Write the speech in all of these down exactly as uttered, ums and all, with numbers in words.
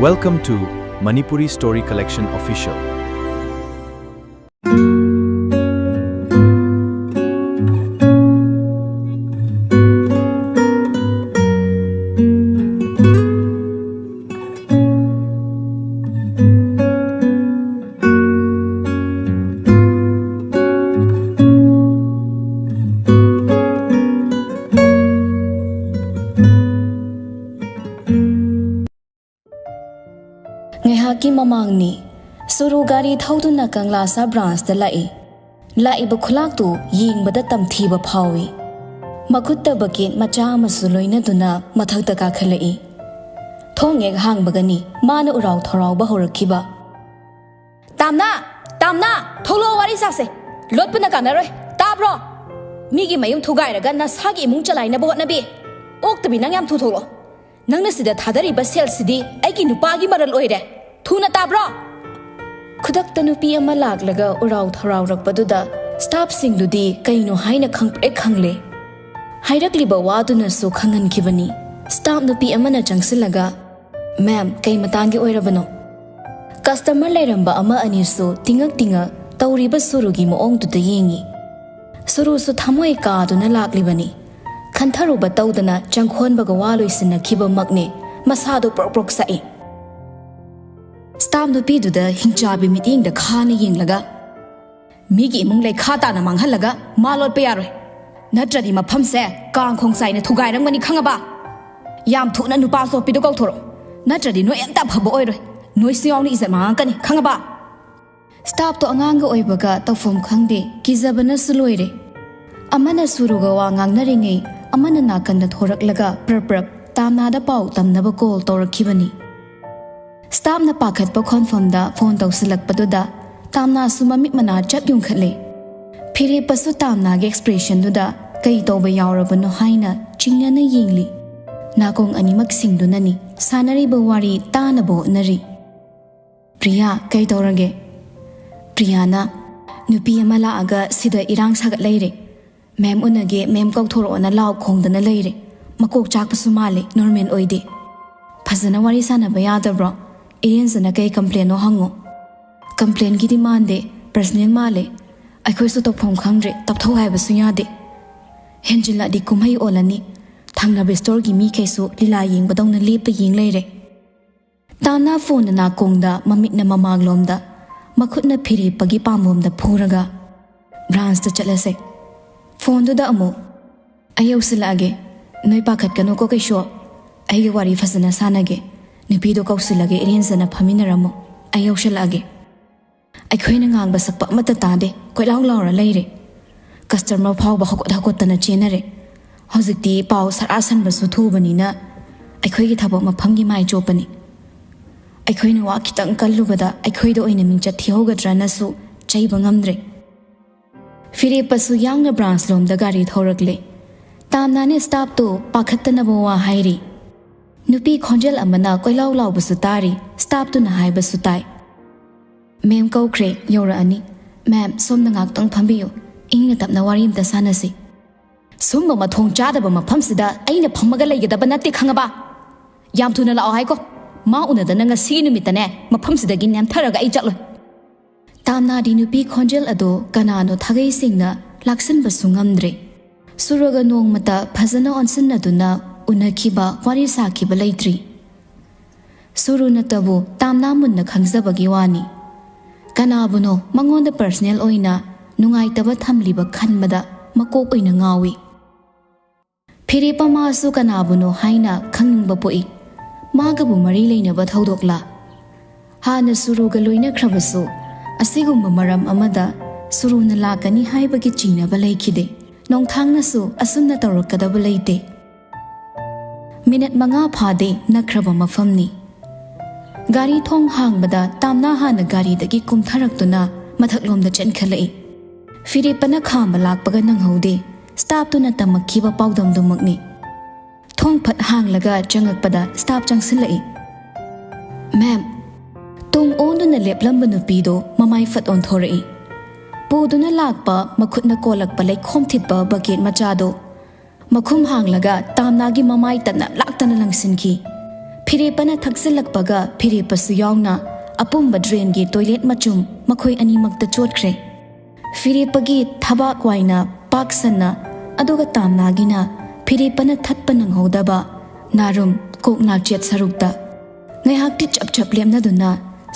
Welcome to Manipuri Story Collection Official. ꯉꯥꯏꯍꯥꯛꯀꯤ ꯃꯃꯥꯡꯅꯤ꯫ ꯁꯨꯔꯨ ꯒꯥꯔꯤ ꯊꯧꯗꯨꯅ ꯀꯪꯂꯥꯁꯥ ꯕ꯭ꯔꯥꯟꯁꯇ ꯂꯥꯛꯏ꯫ ꯂꯥꯛꯏꯕ ꯈꯨꯂꯥꯛꯇꯨ ꯌꯦꯡꯕꯗ ꯇꯝꯊꯤꯕ ꯐꯥꯎꯏ꯫ ꯃꯈꯨꯠꯇ ꯕꯀꯦꯠ ꯃꯆꯥ ꯑꯃꯁꯨ ꯂꯣꯏꯅꯗꯨꯅ ꯃꯊꯛꯇ ꯀꯥꯈꯠꯂꯛꯏ꯫ ꯊꯣꯡ ꯍꯦꯛ ꯍꯥꯡꯕꯒꯅꯤ ꯃꯥꯅ ꯎꯔꯥꯎ ꯊꯔꯥꯎꯕ ꯍꯧꯔꯛꯈꯤꯕ꯫ "ꯇꯥꯝꯅꯥ! ꯇꯥꯝꯅꯥ! ꯊꯣꯛꯂꯛꯑꯣ, ꯋꯥꯔꯤ ꯁꯥꯁꯦ꯫ ꯂꯣꯠꯄꯅ ꯀꯥꯟꯅꯔꯣꯏ, ꯇꯥꯕ꯭ꯔꯣ? ꯃꯤꯒꯤ ꯃꯌꯨꯝ ꯊꯨꯒꯥꯏꯔꯒ ꯅꯁꯥꯒꯤ ꯏꯃꯨꯡ ꯆꯂꯥꯏꯅꯕ ꯍꯣꯠꯅꯕꯤ꯫ ꯑꯣꯛꯇꯕꯤ, ꯅꯪ ꯌꯥꯝ ꯊꯨ ꯊꯣꯛꯂꯛꯑꯣ꯫ ꯅꯪꯅ ꯁꯤꯗ ꯊꯥꯗꯔꯤꯕ ꯁꯦꯜꯁꯤꯗꯤ ꯑꯩꯒꯤ ꯅꯨꯄꯥꯒꯤ ꯃꯔꯜ ꯑꯣꯏꯔꯦ꯫ ꯊꯨꯅ, ꯇꯥꯕ꯭ꯔꯣ?" ꯈꯨꯗꯛꯇ ꯅꯨꯄꯤ ꯑꯃ ꯂꯥꯛꯂꯒ ꯎꯔꯥꯎ ꯊꯔꯥꯎꯔꯛꯄꯗꯨꯗ ꯁ꯭ꯇꯥꯐꯁꯤꯡꯗꯨꯗꯤ ꯀꯩꯅꯣ ꯍꯥꯏꯅ ꯈꯪꯄ꯭ꯔꯦꯛ ꯈꯪꯂꯦ꯫ ꯍꯥꯏꯔꯛꯂꯤꯕ ꯋꯥꯗꯨꯅꯁꯨ ꯈꯪꯍꯟꯈꯤꯕꯅꯤ꯫ ꯁ꯭ꯇꯥꯐ ꯅꯨꯄꯤ ꯑꯃꯅ ꯆꯪꯁꯤꯜꯂꯒ, "ꯃꯦꯝ, ꯀꯩ ꯃꯇꯥꯡꯒꯤ ꯑꯣꯏꯔꯕꯅꯣ?" ꯀꯁꯇꯃꯔ ꯂꯩꯔꯝꯕ ꯑꯃ ꯑꯅꯤꯁꯨ ꯇꯤꯡꯉꯛ ꯇꯤꯡꯉꯛ ꯇꯧꯔꯤꯕ ꯁꯨꯔꯨꯒꯤ ꯃꯑꯣꯡꯗꯨꯗ ꯌꯦꯡꯉꯤ꯫ ꯁꯨꯔꯨꯁꯨ ꯊꯃꯣꯏ ꯀꯥꯗꯨꯅ ꯂꯥꯛꯂꯤꯕꯅꯤ꯫ ꯈꯟꯊꯔꯨꯕ ꯇꯧꯗꯅ ꯆꯪꯈꯣꯟꯕꯒ ꯋꯥ ꯂꯣꯏꯁꯤꯟꯅꯈꯤꯕꯃꯛꯅꯦ꯫ ꯃꯁꯥꯗꯣ ꯄ꯭ꯔꯣꯛ ꯄ꯭ꯔꯣꯛ ꯁꯛꯏ꯫ ꯁ꯭ꯇꯥꯐ ꯅꯨꯄꯤꯗꯨꯗ ꯍꯤꯡꯆꯥꯕꯤ ꯃꯤꯠꯌꯦꯡꯗ ꯈꯥꯅ ꯌꯦꯡꯂꯒ, "ꯃꯤꯒꯤ ꯏꯃꯨꯡ ꯂꯩꯈꯥ ꯇꯥꯅ ꯃꯥꯡꯍꯜꯂꯒ ꯃꯥ ꯂꯣꯠꯄ ꯌꯥꯔꯣꯏ꯫ ꯅꯠꯇ꯭ꯔꯗꯤ ꯃꯐꯝꯁꯦ ꯀꯥꯡ ꯈꯣꯡ ꯆꯥꯏꯅ ꯊꯨꯒꯥꯏꯔꯝꯒꯅꯤ, ꯈꯪꯉꯕ? ꯌꯥꯝ ꯊꯨꯅ ꯅꯨꯄꯥ ꯆꯣꯞꯄꯤꯗꯣ ꯀꯧꯊꯣꯔꯛꯑꯣ꯫ ꯅꯠꯇ꯭ꯔꯗꯤ ꯅꯣꯏ ꯑꯝꯇ ꯑꯐꯕ ꯑꯣꯏꯔꯣꯏ꯫ ꯅꯣꯏꯁꯨ ꯌꯥꯎꯅ ꯏꯖꯠ ꯃꯥꯡꯉꯛꯀꯅꯤ, ꯈꯪꯉꯕ?" ꯁ꯭ꯇꯥꯐꯇꯣ ꯑꯉꯥꯡꯒ ꯑꯣꯏꯕꯒ ꯇꯧꯐꯝ ꯈꯪꯗꯦ, ꯀꯤꯖꯕꯅꯁꯨ ꯂꯣꯏꯔꯦ꯫ ꯑꯃꯅ ꯁꯨꯔꯨꯒ ꯋꯥ ꯉꯥꯡꯅꯔꯤꯉꯩ, ꯑꯃꯅ ꯅꯥꯀꯟꯗ ꯊꯣꯔꯛꯂꯒ ꯄ꯭ꯔꯞ ꯄ꯭ꯔꯞ ꯇꯥꯝꯅꯥꯗ ꯄꯥꯎ ꯇꯝꯅꯕ ꯀꯣꯜ ꯇꯧꯔꯛꯈꯤꯕꯅꯤ꯫ ꯁ꯭ꯇꯥꯐꯅ ꯄꯥꯈꯠꯄ ꯈꯣꯟꯐꯝꯗ ꯐꯣꯟ ꯇꯧꯁꯤꯜꯂꯛꯄꯗꯨꯗ ꯇꯥꯝꯅꯥꯁꯨ ꯃꯃꯤꯠ ꯃꯅꯥ ꯆꯞ ꯌꯨꯡꯈꯠꯂꯦ꯫ ꯐꯤꯔꯦꯞꯄꯁꯨ ꯇꯥꯝꯅꯥꯒꯤ ꯑꯦꯛꯁꯄ꯭ꯔꯦꯁꯟꯗꯨꯗ ꯀꯩ ꯇꯧꯕ ꯌꯥꯎꯔꯕꯅꯣ ꯍꯥꯏꯅ ꯆꯤꯡꯅꯅ ꯌꯦꯡꯂꯤ꯫ ꯅꯥꯀꯣꯡ ꯑꯅꯤꯃꯛ ꯁꯤꯡꯗꯨꯅꯅꯤ ꯁꯥꯟꯅꯔꯤꯕ ꯋꯥꯔꯤ ꯇꯥꯅꯕ ꯍꯣꯠꯅꯔꯤ꯫ "ꯄ꯭ꯔꯤꯌꯥ, ꯀꯩ ꯇꯧꯔꯒꯦ?" ꯄ꯭ꯔꯤꯌꯥꯅ, "ꯅꯨꯄꯤ ꯑꯃ ꯂꯥꯛꯑꯒ ꯁꯤꯗ ꯏꯔꯥꯡ ꯁꯥꯒꯠ ꯂꯩꯔꯦ꯫ ꯃꯦꯝ ꯎꯅꯒꯦ, ꯃꯦꯝ ꯀꯧꯊꯣꯔꯛꯑꯣꯅ ꯂꯥꯎ ꯈꯣꯡꯗꯅ ꯂꯩꯔꯦ꯫ ꯃꯀꯣꯛ ꯆꯥꯛꯄꯁꯨ ꯃꯥꯜꯂꯦ, ꯅꯣꯔꯃꯦꯜ ꯑꯣꯏꯗꯦ꯫" ꯐꯖꯅ ꯋꯥꯔꯤ ꯁꯥꯟꯅꯕ ꯌꯥꯗꯕ꯭ꯔꯣ? ꯏꯔꯦꯟꯖꯅ ꯀꯩ ꯀꯝꯄ꯭ꯂꯦꯟꯅꯣ ꯍꯪꯉꯣ꯫ ꯀꯝꯄ꯭ꯂꯦꯟꯒꯤꯗꯤ ꯃꯥꯟꯗꯦ, ꯄꯔꯁꯅꯦꯜ ꯃꯥꯜꯂꯦ꯫ ꯑꯩꯈꯣꯏꯁꯨ ꯇꯧꯐꯝ ꯈꯪꯗ꯭ꯔꯦ, ꯇꯞꯊꯧ ꯍꯥꯏꯕꯁꯨ ꯌꯥꯗꯦ꯫ ꯍꯦꯟꯖꯤꯜꯂꯛꯑꯗꯤ ꯀꯨꯝꯍꯩ ꯑꯣꯜꯂꯅꯤ꯫ ꯊꯪꯅꯕ ꯁ꯭ꯇꯣꯔꯒꯤ ꯃꯤꯈꯩꯁꯨ ꯂꯤꯂꯥ ꯌꯦꯡꯕꯗꯧꯅ ꯂꯦꯞꯄ ꯌꯦꯡ ꯂꯩꯔꯦ꯫ ꯇꯥꯝꯅꯥ ꯐꯣꯟꯅ ꯅꯥꯀꯣꯡꯗ, ꯃꯃꯤꯠꯅ ꯃꯃꯥꯡꯂꯣꯝꯗ, ꯃꯈꯨꯠꯅ ꯐꯤꯔꯦꯞꯄꯒꯤ ꯄꯥꯝꯕꯣꯝꯗ ꯐꯨꯔꯒ, "ꯕ꯭ꯔꯥꯟꯁꯇ ꯆꯠꯂꯁꯦ꯫" ꯐꯣꯟꯗꯨꯗ ꯑꯃꯨꯛ, "ꯑꯩ ꯌꯧꯁꯤꯜꯂꯛꯑꯒꯦ, ꯅꯣꯏ ꯄꯥꯈꯠꯀꯅꯨꯀꯣ ꯀꯩꯁꯨ꯫ ꯑꯩꯒ ꯋꯥꯔꯤ ꯐꯖꯅ ꯁꯥꯟꯅꯒꯦ꯫ ꯅꯨꯄꯤꯗꯣ ꯀꯧꯁꯤꯜꯂꯒꯦ, ꯏꯔꯦꯟꯖꯅ ꯐꯝꯃꯤꯟꯅꯔꯝꯃꯣ꯫ ꯑꯩ ꯌꯧꯁꯤꯜꯂꯛꯑꯒꯦ꯫" ꯑꯩꯈꯣꯏꯅ ꯉꯥꯡꯕ ꯁꯛꯄ ꯑꯃꯠꯇ ꯇꯥꯗꯦ, ꯀꯣꯏꯂꯥꯎ ꯂꯥꯎꯔ ꯂꯩꯔꯦ꯫ ꯀꯁꯇꯃꯔ ꯐꯥꯎꯕ ꯍꯧꯒꯠ ꯍꯧꯒꯠꯇꯅ ꯆꯦꯟꯅꯔꯦ꯫ ꯍꯧꯖꯤꯛꯇꯤ ꯄꯥꯎ ꯁꯔꯥ ꯁꯟꯕꯁꯨ ꯊꯨꯕꯅꯤꯅ ꯑꯩꯈꯣꯏꯒꯤ ꯊꯕꯛ ꯃꯐꯝꯒꯤ ꯃꯥꯏ ꯆꯣꯞꯄꯅꯤ꯫ ꯑꯩꯈꯣꯏꯅ ꯋꯥ ꯈꯤꯇꯪ ꯀꯜꯂꯨꯕꯗ ꯑꯩꯈꯣꯏꯗ ꯑꯣꯏꯅ ꯃꯤꯡꯆꯠ ꯊꯤꯍꯧꯒꯗ꯭ꯔꯅꯁꯨ ꯆꯩꯕ ꯉꯝꯗ꯭ꯔꯦ꯫ ꯐꯤꯔꯦꯞꯄꯁꯨ ꯌꯥꯡꯅ ꯕ꯭ꯔꯥꯟꯁ ꯂꯣꯝꯗ ꯒꯥꯔꯤ ꯊꯧꯔꯛꯂꯦ꯫ ꯇꯥꯝꯅꯥꯅ ꯁ꯭ꯇꯥꯐꯇꯣ ꯄꯥꯈꯠꯇꯅꯕ ꯋꯥ ꯍꯥꯏꯔꯤ꯫ ꯅꯨꯄꯤ ꯈꯣꯟꯖꯦꯜ ꯑꯃꯅ ꯀꯣꯏꯂꯥꯎ ꯂꯥꯎꯕꯁꯨ ꯇꯥꯔꯤ, ꯁ꯭ꯇꯥꯐꯇꯨꯅ ꯍꯥꯏꯕꯁꯨ ꯇꯥꯏ꯫ "ꯃꯦꯝ ꯀꯧꯈ꯭ꯔꯦ, ꯌꯧꯔꯛꯑꯅꯤ꯫ ꯃꯦꯝ, ꯁꯣꯝꯗ ꯉꯥꯛꯇꯪ ꯐꯝꯕꯤꯌꯨ, ꯏꯪꯅ ꯇꯞꯅ ꯋꯥꯔꯤ ꯑꯝꯇ ꯁꯥꯟꯅꯁꯤ꯫" "ꯁꯨꯝꯕ ꯃꯊꯣꯡ ꯆꯥꯗꯕ ꯃꯐꯝꯁꯤꯗ ꯑꯩꯅ ꯐꯝꯃꯒ ꯂꯩꯒꯗꯕ ꯅꯠꯇꯦ, ꯈꯪꯉꯕ? ꯌꯥꯝ ꯊꯨꯅ ꯂꯥꯛꯑꯣ ꯍꯥꯏꯀꯣ꯫ ꯃꯥ ꯎꯅꯗꯅ ꯉꯁꯤꯒꯤ ꯅꯨꯃꯤꯠꯇꯅꯦ ꯃꯐꯝꯁꯤꯗꯒꯤ ꯅꯦꯝꯊꯔꯒ ꯑꯩ ꯆꯠꯂꯣꯏ꯫" ꯇꯥꯝꯅꯥꯗꯤ ꯅꯨꯄꯤ ꯈꯣꯟꯖꯦꯜ ꯑꯗꯣ ꯀꯅꯥꯅꯣ ꯊꯥꯒꯩ ꯁꯦꯡꯅ ꯂꯥꯛꯁꯤꯟꯕꯁꯨ ꯉꯝꯗ꯭ꯔꯦ꯫ ꯁꯨꯔꯨꯒ ꯅꯣꯡꯃꯇ ꯐꯖꯅ ꯑꯣꯟꯁꯤꯟꯅꯗꯨꯅ ꯎꯅꯈꯤꯕ, ꯋꯥꯔꯤ ꯁꯥꯈꯤꯕ ꯂꯩꯇ꯭ꯔꯤ꯫ ꯁꯨꯔꯨꯅꯇꯕꯨ ꯇꯥꯝꯅꯥ ꯃꯨꯟꯅ ꯈꯪꯖꯕꯒꯤ ꯋꯥꯅꯤ꯫ ꯀꯅꯥꯕꯨꯅꯣ ꯃꯉꯣꯟꯗ ꯄꯔꯁꯅꯦꯜ ꯑꯣꯏꯅ ꯅꯨꯡꯉꯥꯏꯇꯕ ꯊꯝꯂꯤꯕ ꯈꯟꯕꯗ ꯃꯀꯣꯛ ꯑꯣꯏꯅ ꯉꯥꯎꯏ꯫ ꯐꯤꯔꯦꯞꯄ ꯃꯥꯁꯨ ꯀꯅꯥꯕꯨꯅꯣ ꯍꯥꯏꯅ ꯈꯪꯅꯤꯡꯕ ꯄꯣꯛꯏ꯫ ꯃꯥꯒꯕꯨ ꯃꯔꯤ ꯂꯩꯅꯕ ꯊꯧꯗꯣꯛꯂꯥ? ꯍꯥꯟꯅ ꯁꯨꯔꯨꯒ ꯂꯣꯏꯅꯈ꯭ꯔꯕꯁꯨ ꯑꯁꯤꯒꯨꯝꯕ ꯃꯔꯝ ꯑꯃꯗ ꯁꯨꯔꯨꯅ ꯂꯥꯛꯀꯅꯤ ꯍꯥꯏꯕꯒꯤ ꯆꯤꯡꯅꯕ ꯂꯩꯈꯤꯗꯦ꯫ ꯅꯣꯡꯊꯥꯡꯅꯁꯨ ꯑꯁꯨꯝꯅ ꯇꯧꯔꯛꯀꯗꯕ ꯂꯩꯇꯦ꯫ ꯃꯤꯅꯠ ꯃꯉꯥ ꯐꯥꯗꯦ ꯅꯛꯈ꯭ꯔꯕ ꯃꯐꯝꯅꯤ꯫ ꯒꯥꯔꯤ ꯊꯣꯡ ꯍꯥꯡꯕꯗ ꯇꯥꯝꯅꯥ ꯍꯥꯟꯅ ꯒꯥꯔꯤꯗꯒꯤ ꯀꯨꯝꯊꯔꯛꯇꯨꯅ ꯃꯊꯛꯂꯣꯝꯗ ꯆꯦꯟꯈꯠꯂꯛꯏ꯫ ꯐꯤꯔꯦꯞꯄꯅ ꯈꯥꯝꯕ ꯂꯥꯛꯄꯒ ꯅꯪꯍꯧꯗꯦ꯫ ꯁ꯭ꯇꯥꯐꯇꯨꯅ ꯇꯝꯃꯛꯈꯤꯕ ꯄꯥꯎꯗꯝꯗꯨꯃꯛꯅꯤ꯫ ꯊꯣꯡ ꯐꯠ ꯍꯥꯡꯂꯒ ꯆꯪꯉꯛꯄꯗ ꯁ꯭ꯇꯥꯐ ꯆꯪꯁꯤꯜꯂꯛꯏ꯫ "ꯃꯦꯝ꯫" ꯇꯨꯡ ꯑꯣꯟꯗꯨꯅ ꯂꯦꯞꯂꯝꯕ ꯅꯨꯄꯤꯗꯣ ꯃꯃꯥꯏ ꯐꯠ ꯑꯣꯟꯊꯣꯔꯛꯏ꯫ ꯄꯨꯗꯨꯅ ꯂꯥꯛꯄ ꯃꯈꯨꯠꯅ ꯀꯣꯜꯂꯛꯄ ꯂꯩꯈꯣꯝ ꯊꯤꯠꯄ ꯕꯀꯦꯠ ꯃꯆꯥꯗꯣ ꯃꯈꯨꯝ ꯍꯥꯡꯂꯒ ꯇꯥꯝꯅꯥꯒꯤ ꯃꯃꯥꯏ ꯇꯠꯅ ꯂꯥꯛꯇꯅ ꯂꯪꯁꯤꯟꯈꯤ꯫ ꯐꯤꯔꯦꯞꯄꯅ ꯊꯛꯆꯤꯜꯂꯛꯄꯒ ꯐꯤꯔꯦꯞꯄꯁꯨ ꯌꯥꯎꯅ ꯑꯄꯨꯝꯕ ꯗ꯭ꯔꯦꯟꯒꯤ ꯇꯣꯏꯂꯦꯠ ꯃꯆꯨꯝ ꯃꯈꯣꯏ ꯑꯅꯤꯃꯛꯇ ꯆꯣꯠꯈ꯭ꯔꯦ꯫ ꯐꯤꯔꯦꯞꯄꯒꯤ ꯊꯕꯥꯛ ꯋꯥꯏꯅ ꯄꯥꯛ ꯁꯟꯅ, ꯑꯗꯨꯒ ꯇꯥꯝꯅꯥꯒꯤꯅ ꯐꯤꯔꯦꯞꯄꯅ ꯊꯠꯄ ꯅꯪꯍꯧꯗꯕ ꯅꯥꯔꯨꯝ ꯀꯣꯛ ꯅꯥꯛꯆꯦꯠ ꯁꯔꯨꯛꯇ꯫ ꯉꯥꯏꯍꯥꯛꯇꯤ ꯆꯞ ꯆꯞ ꯂꯦꯞꯅꯗꯨꯅ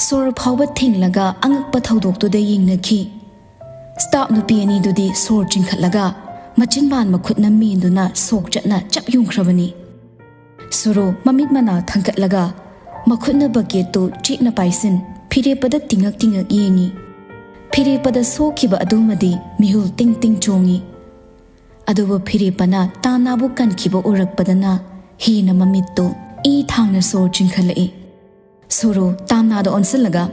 ꯁꯣꯔ ꯐꯥꯎꯕ ꯊꯤꯡꯂꯒ ꯑꯉꯛꯄ ꯊꯧꯗꯣꯛꯇꯨꯗ ꯌꯦꯡꯅꯈꯤ꯫ ꯁ꯭ꯇꯥꯐ ꯅꯨꯄꯤ ꯑꯅꯤꯗꯨꯗꯤ ꯁꯣꯔ ꯆꯤꯡꯈꯠꯂꯒ ꯃꯆꯤꯟꯕꯥꯟ ꯃꯈꯨꯠꯅ ꯃꯦꯟꯗꯨꯅ ꯁꯣꯛ ꯆꯠꯅ ꯆꯞ ꯌꯨꯡꯈ꯭ꯔꯕꯅꯤ꯫ ꯁꯨꯔꯨ ꯃꯃꯤꯠ ꯃꯅꯥ ꯊꯥꯡꯒꯠꯂꯒ ꯃꯈꯨꯠꯅ ꯕꯛꯀꯦꯠꯇꯨ ꯆꯦꯠꯅ ꯄꯥꯏꯁꯤꯟ ꯐꯤꯔꯦꯞꯄꯗ ꯇꯤꯡꯉꯛ ꯇꯤꯡꯉꯛ ꯌꯦꯡꯉꯤ꯫ ꯐꯤꯔꯦꯞꯄꯗ ꯁꯣꯛꯈꯤꯕ ꯑꯗꯨꯃꯗꯤ ꯃꯤꯍꯨꯜ ꯇꯤꯡ ꯇꯤꯡ ꯆꯣꯡꯉꯤ꯫ ꯑꯗꯨꯕꯨ ꯐꯤꯔꯦꯞꯄꯅ ꯇꯥꯝꯅꯥꯕꯨ ꯀꯟꯈꯤꯕ ꯎꯔꯛꯄꯗꯅ ꯍꯦꯟꯅ ꯃꯃꯤꯠꯇꯨ ꯏ ꯊꯥꯡꯅ ꯁꯣꯔ ꯆꯤꯡꯈꯠꯂꯛꯏ꯫ ꯁꯨꯔꯨ ꯇꯥꯝꯅꯥꯗ ꯑꯣꯟꯁꯤꯜꯂꯒ,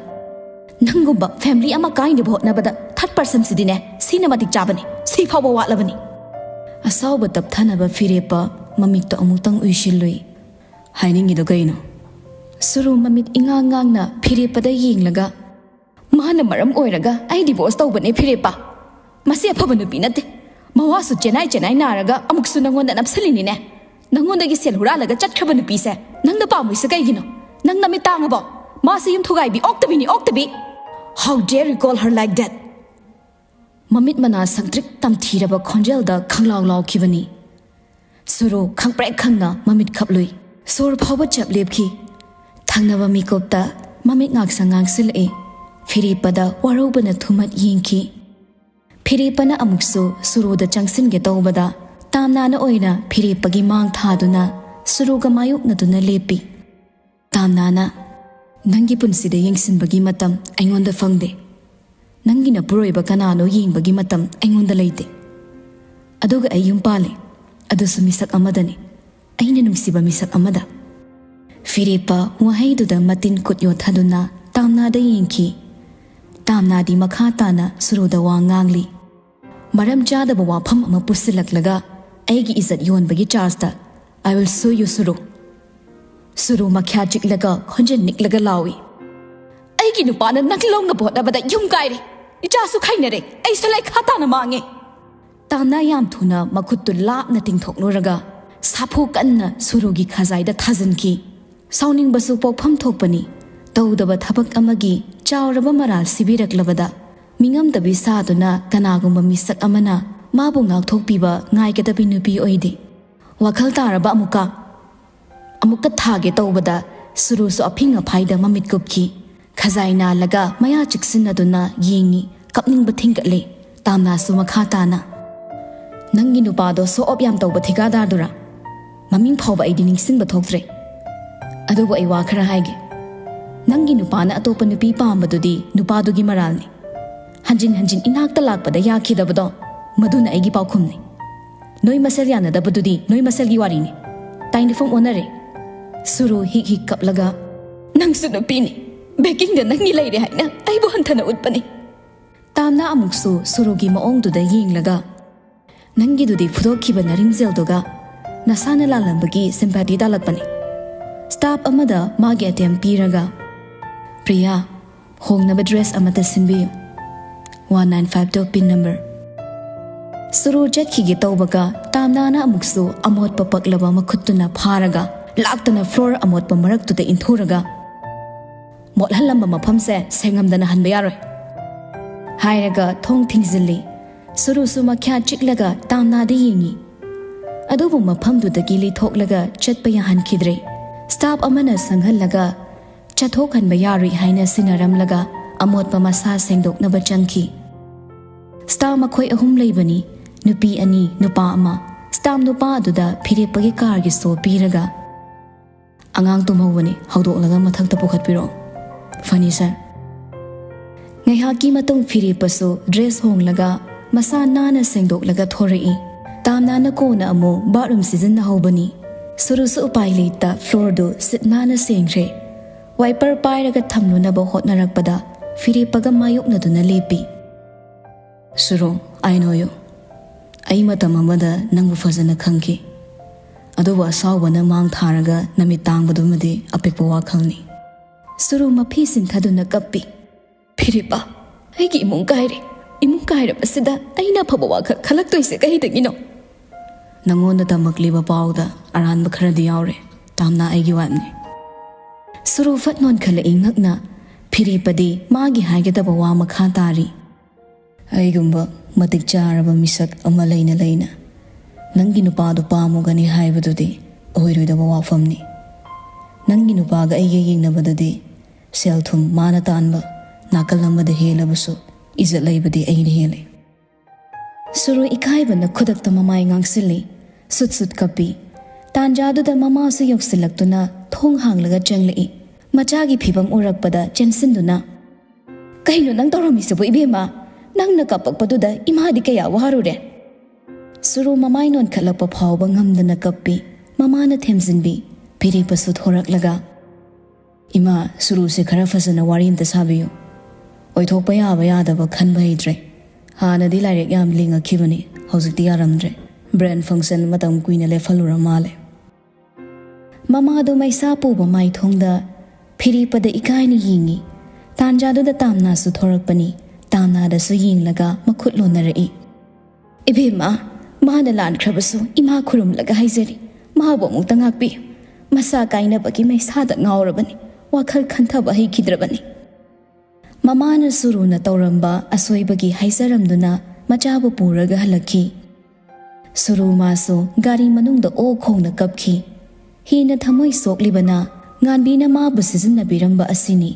"ꯅꯪꯒꯨꯝꯕ ꯐꯦꯃꯤꯂꯤ ꯑꯃ ꯀꯥꯏꯅꯕ ꯍꯣꯠꯅꯕꯗ ꯊꯥꯔꯠ ꯄꯔꯁꯟꯁꯤꯗꯤꯅꯦ, ꯁꯤꯅ ꯃꯇꯤꯛ ꯆꯥꯕꯅꯤ, ꯁꯤ ꯐꯥꯎꯕ ꯋꯥꯠꯂꯕꯅꯤ"꯫ ꯑꯁꯥꯎꯕ ꯇꯞꯊꯅꯕ ꯐꯤꯔꯦꯞꯄ ꯃꯃꯤꯠꯇꯣ ꯑꯃꯨꯛꯇꯪ ꯎꯏꯁꯤꯜꯂꯨꯏ꯫ "ꯍꯥꯏꯅꯤꯡꯉꯤꯗꯣ ꯀꯩꯅꯣ?" ꯁꯨꯔꯨ ꯃꯃꯤꯠ ꯏꯉꯥꯡ ꯉꯥꯡꯅ ꯐꯤꯔꯦꯞꯄꯗ ꯌꯦꯡꯂꯒ, "ꯃꯥꯅ ꯃꯔꯝ ꯑꯣꯏꯔꯒ ꯑꯩ ꯗꯤꯚꯣꯔꯁ ꯇꯧꯕꯅꯦ ꯐꯤꯔꯦꯞꯄ꯫ ꯃꯁꯤ ꯑꯐꯕ ꯅꯨꯄꯤ ꯅꯠꯇꯦ꯫ ꯃꯋꯥꯁꯨ ꯆꯦꯟꯅꯥꯏ ꯆꯦꯟꯅꯥꯏ ꯅꯥꯔꯒ ꯑꯃꯨꯛꯁꯨ ꯅꯪꯉꯣꯟꯗ ꯅꯞꯁꯤꯜꯂꯤꯅꯤꯅꯦ꯫ ꯅꯪꯉꯣꯟꯗꯒꯤ ꯁꯦꯜ ꯍꯨꯔꯥꯜꯂꯒ ꯆꯠꯈ꯭ꯔꯕ ꯅꯨꯄꯤꯁꯦ ꯅꯪꯅ ꯄꯥꯝꯃꯣꯏꯁꯦ ꯀꯩꯒꯤꯅꯣ? ꯅꯪ ꯅꯃꯤꯠ ꯇꯥꯡꯉꯕꯣ? ꯃꯥꯁꯦ ꯌꯨꯝ ꯊꯨꯒꯥꯏꯕꯤ ꯑꯣꯛꯇꯕꯤꯅꯤ, ꯑꯣꯛꯇꯕꯤ!" "How dare you call her like that?" ꯃꯃꯤꯠ ꯃꯅꯥ ꯁꯪꯇ꯭ꯔꯤꯛ ꯇꯝꯊꯤꯔꯕ ꯈꯣꯟꯖꯦꯜꯗ ꯈꯪꯂꯥꯎ ꯂꯥꯎꯈꯤꯕꯅꯤ꯫ ꯁꯨꯔꯨ ꯈꯪꯄ꯭ꯔꯦꯛ ꯈꯪꯅ ꯃꯃꯤꯠ ꯈꯞꯂꯨꯏ꯫ ꯁꯣꯔ ꯐꯥꯎꯕ ꯆꯞ ꯂꯦꯞꯈꯤ꯫ ꯊꯪꯅꯕ ꯃꯤꯀꯨꯞꯇ ꯃꯃꯤꯠ ꯉꯥꯛꯁꯪ ꯉꯥꯡꯁꯤꯜꯂꯛꯏ꯫ ꯐꯤꯔꯦꯞꯄꯗ ꯋꯥꯔꯧꯕꯅ ꯊꯨꯝꯍꯠ ꯌꯦꯡꯈꯤ꯫ ꯐꯤꯔꯦꯞꯄꯅ ꯑꯃꯨꯛꯁꯨ ꯁꯨꯔꯨꯗ ꯆꯪꯁꯤꯟꯒꯦ ꯇꯧꯕꯗ, ꯇꯥꯝꯅꯥꯅ ꯑꯣꯏꯅ ꯐꯤꯔꯦꯞꯄꯒꯤ ꯃꯥꯡ ꯊꯥꯗꯨꯅ ꯁꯨꯔꯨꯒ ꯃꯥꯌꯣꯛꯅꯗꯨꯅ ꯂꯦꯞꯄꯤ꯫ ꯇꯥꯝꯅꯥꯅ, "ꯅꯪꯒꯤ ꯄꯨꯟꯁꯤꯗ ꯌꯦꯡꯁꯤꯟꯕꯒꯤ ꯃꯇꯝ ꯑꯩꯉꯣꯟꯗ ꯐꯪꯗꯦ꯫ ꯅꯪꯒꯤ ꯅꯄꯨꯔꯣꯏꯕ ꯀꯅꯥꯅꯣ ꯌꯦꯡꯕꯒꯤ ꯃꯇꯝ ꯑꯩꯉꯣꯟꯗ ꯂꯩꯇꯦ꯫ ꯑꯗꯨꯒ ꯑꯩ ꯌꯨꯝ ꯄꯥꯜꯂꯦ, ꯑꯗꯨꯁꯨ ꯃꯤꯁꯛ ꯑꯃꯗꯅꯤ, ꯑꯩꯅ ꯅꯨꯡꯁꯤꯕ ꯃꯤꯁꯛ ꯑꯃꯗ"꯫ ꯐꯤꯔꯦꯞꯄ ꯋꯥꯍꯩꯗꯨꯗ ꯃꯇꯤꯟ ꯀꯨꯠ ꯌꯣꯠꯊꯗꯨꯅ ꯇꯥꯝꯅꯥꯗ ꯌꯦꯡꯈꯤ꯫ ꯇꯥꯝꯅꯥꯗꯤ ꯃꯈꯥ ꯇꯥꯅ ꯁꯨꯔꯨꯗ ꯋꯥ ꯉꯥꯡꯂꯤ꯫ "ꯃꯔꯝ ꯆꯥꯗꯕ ꯋꯥꯐꯝ ꯑꯃ ꯄꯨꯁꯤꯜꯂꯛꯂꯒ ꯑꯩꯒꯤ ꯏꯖꯠ ꯌꯣꯟꯕꯒꯤ ꯆꯥꯔꯖꯇ I will sue you, ꯁꯨꯔꯨ"꯫ ꯁꯨꯔꯨ ꯃꯈ꯭ꯌꯥ ꯆꯤꯛꯂꯒ ꯈꯣꯟꯖꯦꯜ ꯅꯤꯛꯂꯒ ꯂꯥꯎꯏ, "ꯑꯩꯒꯤ ꯅꯨꯄꯥꯅ ꯅꯪ ꯂꯧꯅꯕ ꯍꯣꯠꯅꯕꯗ ꯌꯨꯝ ꯀꯥꯏꯔꯦ, ꯏꯆꯥꯁꯨ ꯈꯥꯏꯅꯔꯦ, ꯑꯩꯁꯨ ꯂꯩꯈꯥ ꯇꯥꯅ ꯃꯥꯡꯉꯦ"꯫ ꯇꯥꯝꯅꯥ ꯌꯥꯝ ꯊꯨꯅ ꯃꯈꯨꯠꯇꯨ ꯂꯥꯞꯅ ꯇꯤꯡꯊꯣꯛꯂꯨꯔꯒ ꯁꯥꯐꯨ ꯀꯟꯅ ꯁꯨꯔꯨꯒꯤ ꯈꯖꯥꯏꯗ ꯊꯥꯖꯤꯟꯈꯤ꯫ ꯁꯥꯎꯅꯤꯡꯕꯁꯨ ꯄꯣꯛꯐꯝ ꯊꯣꯛꯄꯅꯤ꯫ ꯇꯧꯗꯕ ꯊꯕꯛ ꯑꯃꯒꯤ ꯆꯥꯎꯔꯕ ꯃꯔꯥꯜ ꯁꯤꯕꯤꯔꯛꯂꯕꯗ ꯃꯤꯉꯝꯗꯕꯤ ꯁꯥꯗꯨꯅ ꯀꯅꯥꯒꯨꯝꯕ ꯃꯤꯁꯛ ꯑꯃꯅ ꯃꯥꯕꯨ ꯉꯥꯛꯊꯣꯛꯄꯤꯕ ꯉꯥꯏꯒꯗꯕꯤ ꯅꯨꯄꯤ ꯑꯣꯏꯗꯦ꯫ ꯋꯥꯈꯜ ꯇꯥꯔꯕ ꯑꯃꯨꯛꯀ? ꯑꯃꯨꯛꯀ ꯊꯥꯒꯦ ꯇꯧꯕꯗ ꯁꯨꯔꯨꯁꯨ ꯑꯐꯤꯡ ꯑꯐꯥꯏꯗ ꯃꯃꯤꯠ ꯀꯨꯞꯈꯤ꯫ ꯈꯖꯥꯏ ꯅꯥꯜꯂꯒ ꯃꯌꯥ ꯆꯤꯛꯁꯤꯟꯅꯗꯨꯅ ꯌꯦꯡꯉꯤ꯫ ꯀꯞꯅꯤꯡꯕ ꯊꯤꯡꯒꯠꯂꯦ꯫ ꯇꯥꯝꯅꯥꯁꯨ ꯃꯈꯥ ꯇꯥꯅ, "ꯅꯪꯒꯤ ꯅꯨꯄꯥꯗꯣ ꯁꯣ ꯑꯣꯞ ꯌꯥꯝ ꯇꯧꯕ ꯊꯤꯀꯥꯗꯥꯔꯗꯨꯔꯥ? ꯃꯃꯤꯡ ꯐꯥꯎꯕ ꯑꯩꯗꯤ ꯅꯤꯡꯁꯤꯡꯕ ꯊꯣꯛꯇ꯭ꯔꯦ꯫ ꯑꯗꯨꯕꯨ ꯑꯩ ꯋꯥ ꯈꯔ ꯍꯥꯏꯒꯦ꯫ ꯅꯪꯒꯤ ꯅꯨꯄꯥꯅ ꯑꯇꯣꯞꯄ ꯅꯨꯄꯤ ꯄꯥꯝꯕꯗꯨꯗꯤ ꯅꯨꯄꯥꯗꯨꯒꯤ ꯃꯔꯥꯜꯅꯤ꯫ ꯍꯟꯖꯤꯟ ꯍꯟꯖꯤꯟ ꯏꯅꯥꯛꯇ ꯂꯥꯛꯄꯗ ꯌꯥꯈꯤꯗꯕꯗꯣ, ꯃꯗꯨꯅ ꯑꯩꯒꯤ ꯄꯥꯎꯈꯨꯝꯅꯤ꯫ ꯅꯣꯏ ꯃꯁꯦꯜ ꯌꯥꯅꯗꯕꯗꯨꯗꯤ ꯅꯣꯏ ꯃꯁꯦꯜꯒꯤ ꯋꯥꯔꯤꯅꯤ꯫ ꯇꯥꯏꯅꯐꯝ ꯑꯣꯟꯅꯔꯦ꯫" ꯁꯨꯔꯨ ꯍꯤꯛ ꯍꯤꯛ ꯀꯞꯂꯒ, "ꯅꯪꯁꯨ ꯅꯨꯄꯤꯅꯤ꯫ ꯕꯦꯀꯤꯡꯗ ꯅꯪꯒꯤ ꯂꯩꯔꯦ ꯍꯥꯏꯅ ꯑꯩꯕꯨ ꯍꯟꯊꯅ ꯎꯠꯄꯅꯤ꯫" ꯇꯥꯝꯅ ꯑꯃꯨꯛꯁꯨ ꯁꯨꯔꯨꯒꯤ ꯃꯑꯣꯡꯗꯨꯗ ꯌꯦꯡꯂꯒ, "ꯅꯪꯒꯤꯗꯨꯗꯤ ꯐꯨꯗꯣꯛꯈꯤꯕ ꯅꯔꯤꯡꯖꯦꯜꯗꯨꯒ ꯅꯁꯥꯅ ꯂꯥꯜꯂꯝꯕꯒꯤ ꯁꯤꯝꯄꯥꯇꯤ ꯇꯥꯜꯂꯛꯄꯅꯤ꯫" ꯁ꯭ꯇꯥꯐ ꯑꯃꯗ ꯃꯥꯒꯤ ꯑꯥꯏꯇꯦꯝ ꯄꯤꯔꯒ, "ꯄ꯭ꯔꯤꯌꯥ, ꯍꯣꯡꯅꯕ ꯗ꯭ꯔꯦꯁ ꯑꯃꯠꯇ ꯁꯤꯟꯕꯤꯌꯨ꯫ One nine five two pin number." ꯁꯨꯔꯨ ꯆꯠꯈꯤꯒꯦ ꯇꯧꯕꯒ ꯇꯥꯝꯅꯥꯅ ꯑꯃꯨꯛꯁꯨ ꯑꯃꯣꯠꯄ ꯄꯛꯂꯕ ꯃꯈꯨꯠꯇꯨꯅ ꯐꯥꯔꯒ ꯂꯥꯛꯇꯅ ꯐ꯭ꯂꯣꯔ ꯑꯃꯣꯠꯄ ꯃꯔꯛꯇꯨꯗ ꯏꯟꯊꯨꯔꯒ, "ꯃꯣꯠꯍꯜꯂꯝꯕ ꯃꯐꯝꯁꯦ ꯁꯦꯡꯉꯝꯗꯅ ꯍꯟꯕ ꯌꯥꯔꯣꯏ" ꯍꯥꯏꯔꯒ ꯊꯣꯡ ꯊꯤꯡꯖꯤꯜꯂꯤ꯫ ꯁꯨꯔꯨꯁꯨ ꯃꯈ꯭ꯌꯥ ꯆꯤꯛꯂꯒ ꯇꯥꯝꯅꯥꯗ ꯌꯦꯡꯉꯤ꯫ ꯑꯗꯨꯕꯨ ꯃꯐꯝꯗꯨꯗꯒꯤ ꯂꯤꯊꯣꯛꯂꯒ ꯆꯠꯄ ꯌꯥꯍꯟꯈꯤꯗ꯭ꯔꯦ꯫ ꯁ꯭ꯇꯥꯐ ꯑꯃꯅ ꯁꯪꯍꯜꯂꯒ ꯆꯠꯊꯣꯛꯍꯟꯕ ꯌꯥꯔꯣꯏ ꯍꯥꯏꯅ ꯁꯤꯟꯅꯔꯝꯂꯒ ꯑꯃꯣꯠꯄ ꯃꯁꯥ ꯁꯦꯡꯗꯣꯛꯅꯕ ꯆꯪꯈꯤ꯫ ꯁ꯭ꯇꯥꯐ ꯃꯈꯣꯏ ꯑꯍꯨꯝ ꯂꯩꯕꯅꯤ, ꯅꯨꯄꯤ ꯑꯅꯤ, ꯅꯨꯄꯥ ꯑꯃ꯫ ꯁ꯭ꯇꯥꯐ ꯅꯨꯄꯥ ꯑꯗꯨꯗ ꯐꯤꯔꯦꯞꯄꯒꯤ ꯀꯥꯔꯒꯤ ꯁꯣ ꯄꯤꯔꯒ, "ꯑꯉꯥꯡ ꯇꯨꯝꯍꯧꯕꯅꯤ, ꯍꯧꯗꯣꯛꯂꯒ ꯃꯊꯛꯇ ꯄꯨꯈꯠꯄꯤꯔꯛꯑꯣ꯫" "ꯐꯅꯤ, ꯁꯥꯔ꯫" ꯉꯥꯏꯍꯥꯛꯀꯤ ꯃꯇꯨꯡ ꯐꯤꯔꯦꯞꯄꯁꯨ ꯗ꯭ꯔꯦꯁ ꯍꯣꯡꯂꯒ ꯃꯁꯥ ꯅꯥꯟꯅ ꯁꯦꯡꯗꯣꯛꯂꯒ ꯊꯣꯔꯛꯏ꯫ ꯇꯥꯝꯅꯥꯅ ꯀꯣꯟꯅ ꯑꯃꯨꯛ ꯕꯥꯠꯔꯨꯝ ꯁꯤꯖꯤꯟꯅꯍꯧꯕꯅꯤ꯫ ꯁꯨꯔꯨꯁꯨ ꯎꯄꯥꯏ ꯂꯩꯇ ꯐ꯭ꯂꯣꯔꯗꯨ ꯁꯤꯠ ꯅꯥꯟꯅ ꯁꯦꯡꯈ꯭ꯔꯦ꯫ ꯋꯥꯏꯄꯔ ꯄꯥꯏꯔꯒ ꯊꯝꯂꯨꯅꯕ ꯍꯣꯠꯅꯔꯛꯄꯗ ꯐꯤꯔꯦꯞꯄꯒ ꯃꯥꯌꯣꯛꯅꯗꯨꯅ ꯂꯦꯞꯄꯤ꯫ "ꯁꯨꯔꯨ, I know you꯫ ꯑꯩ ꯃꯇꯝ ꯑꯃꯗ ꯅꯪꯕꯨ ꯐꯖꯅ ꯈꯪꯈꯤ꯫ ꯑꯗꯨꯕꯨ ꯑꯁꯥꯎꯕꯅ ꯃꯥꯡ ꯊꯥꯔꯒ ꯅꯃꯤꯠ ꯇꯥꯡꯕꯗꯨꯃꯗꯤ ꯑꯄꯤꯛꯄ ꯋꯥꯈꯜꯅꯤ꯫" ꯁꯨꯔꯨ ꯃꯐꯤ ꯁꯤꯟꯊꯗꯨꯅ ꯀꯞꯄꯤ꯫ "ꯐꯤꯔꯦꯞꯄ, ꯑꯩꯒꯤ ꯏꯃꯨꯡ ꯀꯥꯏꯔꯦ꯫ ꯏꯃꯨꯡ ꯀꯥꯏꯔꯕꯁꯤꯗ ꯑꯩꯅ ꯑꯐꯕ ꯋꯥꯈꯜ ꯈꯜꯂꯛꯇꯣꯏꯁꯦ ꯀꯩꯗꯒꯤꯅꯣ?" "ꯅꯪꯉꯣꯟꯗ ꯇꯝꯃꯛꯂꯤꯕ ꯄꯥꯎꯗ ꯑꯔꯥꯟꯕ ꯈꯔꯗꯤ ꯌꯥꯎꯔꯦ꯫ ꯇꯥꯝꯅ ꯑꯩꯒꯤ ꯋꯥꯏꯐꯅꯤ꯫ ꯁꯨꯔꯨ ꯐꯠ ꯅꯣꯟꯈꯠꯂꯛꯏ ꯉꯛꯅ꯫ ꯐꯤꯔꯦꯞꯄꯗꯤ ꯃꯥꯒꯤ ꯍꯥꯏꯒꯗꯕ ꯋꯥ ꯃꯈꯥ ꯇꯥꯔꯤ꯫ ꯑꯩꯒꯨꯝꯕ ꯃꯇꯤꯛ ꯆꯥꯔꯕ ꯃꯤꯁꯛ ꯑꯃ ꯂꯩꯅ ꯂꯩꯅ ꯅꯪꯒꯤ ꯅꯨꯄꯥꯗꯨ ꯄꯥꯝꯃꯨꯒꯅꯤ ꯍꯥꯏꯕꯗꯨꯗꯤ ꯑꯣꯏꯔꯣꯏꯗꯕ ꯋꯥꯐꯝꯅꯤ꯫ ꯅꯪꯒꯤ ꯅꯨꯄꯥꯒ ꯑꯩꯒ ꯌꯦꯡꯅꯕꯗꯗꯤ ꯁꯦꯜ ꯊꯨꯝ ꯃꯥꯅ ꯇꯥꯟꯕ ꯅꯥꯀꯜ ꯑꯃꯗ ꯍꯦꯜꯂꯕꯁꯨ ꯏꯖꯠ ꯂꯩꯕꯗꯤ ꯑꯩꯅ ꯍꯦꯜꯂꯤ꯫ ꯁꯨꯔꯨ ꯏꯀꯥꯏꯕꯅ ꯈꯨꯗꯛꯇ ꯃꯃꯥꯏ ꯉꯥꯡꯁꯤꯜꯂꯤ꯫ ꯁꯨꯠ ꯁꯨꯠ ꯀꯞꯄꯤ꯫ ꯇꯥꯟꯖꯥꯗꯨꯗ ꯃꯃꯥꯁꯨ ꯌꯧꯁꯤꯜꯂꯛꯇꯨꯅ ꯊꯣꯡ ꯍꯥꯡꯂꯒ ꯆꯪꯂꯛꯏ꯫ ꯃꯆꯥꯒꯤ ꯐꯤꯕꯝ ꯎꯔꯛꯄꯗ ꯆꯦꯟꯁꯤꯟꯗꯨꯅ, "ꯀꯩꯅꯣ ꯅꯪ ꯇꯧꯔꯝꯃꯤꯁꯤꯕꯨ ꯏꯕꯦꯝꯃ? ꯅꯪꯅ ꯀꯞꯄꯛꯄꯗꯨꯗ ꯏꯃꯥꯗꯤ ꯀꯌꯥ ꯋꯥꯔꯨꯔꯦ?" ꯁꯨꯔꯨ ꯃꯃꯥꯏ ꯅꯣꯟꯈꯠꯂꯛꯄ ꯐꯥꯎꯕ ꯉꯝꯗꯅ ꯀꯞꯄꯤ꯫ ꯃꯃꯥꯅ ꯊꯦꯝꯖꯤꯟꯕꯤ꯫ ꯐꯤꯔꯦꯞꯄꯁꯨ ꯊꯣꯔꯛꯂꯒ, "ꯏꯃꯥ, ꯁꯨꯔꯨꯁꯦ ꯈꯔ ꯐꯖꯅ ꯋꯥꯔꯤ ꯑꯝꯇ ꯁꯥꯕꯤꯌꯨ꯫ ꯑꯣꯏꯊꯣꯛꯄ ꯌꯥꯕ ꯌꯥꯗꯕ ꯈꯟꯕ ꯍꯩꯇ꯭ꯔꯦ꯫ ꯍꯥꯟꯅꯗꯤ ꯂꯥꯏꯔꯤꯛ ꯌꯥꯝ ꯂꯤꯡꯉꯛꯈꯤꯕꯅꯤ, ꯍꯧꯖꯤꯛꯇꯤ ꯌꯥꯔꯝꯗ꯭ꯔꯦ꯫ ꯕ꯭ꯔꯦꯟ ꯐꯪꯁꯟ ꯃꯇꯝ ꯀꯨꯏꯅ ꯂꯦꯞꯍꯜꯂꯨꯔ ꯃꯥꯜꯂꯦ꯫" ꯃꯃꯥꯗꯣ ꯃꯩꯁꯥ ꯄꯨꯕ ꯃꯥꯏꯊꯣꯡꯗ ꯐꯤꯔꯦꯞꯄꯗ ꯏꯀꯥꯏꯅ ꯌꯦꯡꯉꯤ꯫ ꯇꯥꯟꯖꯥꯗꯨꯗ ꯇꯥꯝꯅꯥꯁꯨ ꯊꯣꯔꯛꯄꯅꯤ꯫ ꯇꯥꯝꯅꯥꯗꯁꯨ ꯌꯦꯡꯂꯒ ꯃꯈꯨꯠ ꯂꯣꯟꯅꯔꯛꯏ꯫ "ꯏꯕꯦꯝꯃ, ꯃꯥꯅ ꯂꯥꯟꯈ꯭ꯔꯕꯁꯨ ꯏꯃꯥ ꯈꯨꯔꯨꯝꯂꯒ ꯍꯥꯏꯖꯔꯤ, ꯃꯥꯕꯨ ꯑꯃꯨꯛꯇ ꯉꯥꯛꯄꯤꯌꯨ꯫ ꯃꯁꯥ ꯀꯥꯏꯅꯕꯒꯤ ꯃꯩꯁꯥꯗ ꯉꯥꯎꯔꯕꯅꯤ, ꯋꯥꯈꯜ ꯈꯟꯊꯕ ꯍꯩꯈꯤꯗ꯭ꯔꯕꯅꯤ꯫" ꯃꯃꯥꯅ ꯁꯨꯔꯨꯅ ꯇꯧꯔꯝꯕ ꯑꯁꯣꯏꯕꯒꯤ ꯍꯥꯏꯖꯔꯝꯗꯨꯅ ꯃꯆꯥꯕꯨ ꯄꯨꯔꯒ ꯍꯜꯂꯛꯈꯤ꯫ ꯁꯨꯔꯨ ꯃꯥꯁꯨ ꯒꯥꯔꯤ ꯃꯅꯨꯡꯗ ꯑꯣꯛ ꯈꯣꯡꯅ ꯀꯞꯈꯤ꯫ ꯍꯦꯟꯅ ꯊꯃꯣꯏ ꯁꯣꯛꯂꯤꯕꯅ ꯉꯥꯟꯕꯤꯅ ꯃꯥꯕꯨ ꯁꯤꯖꯤꯟꯅꯕꯤꯔꯝꯕ ꯑꯁꯤꯅꯤ꯫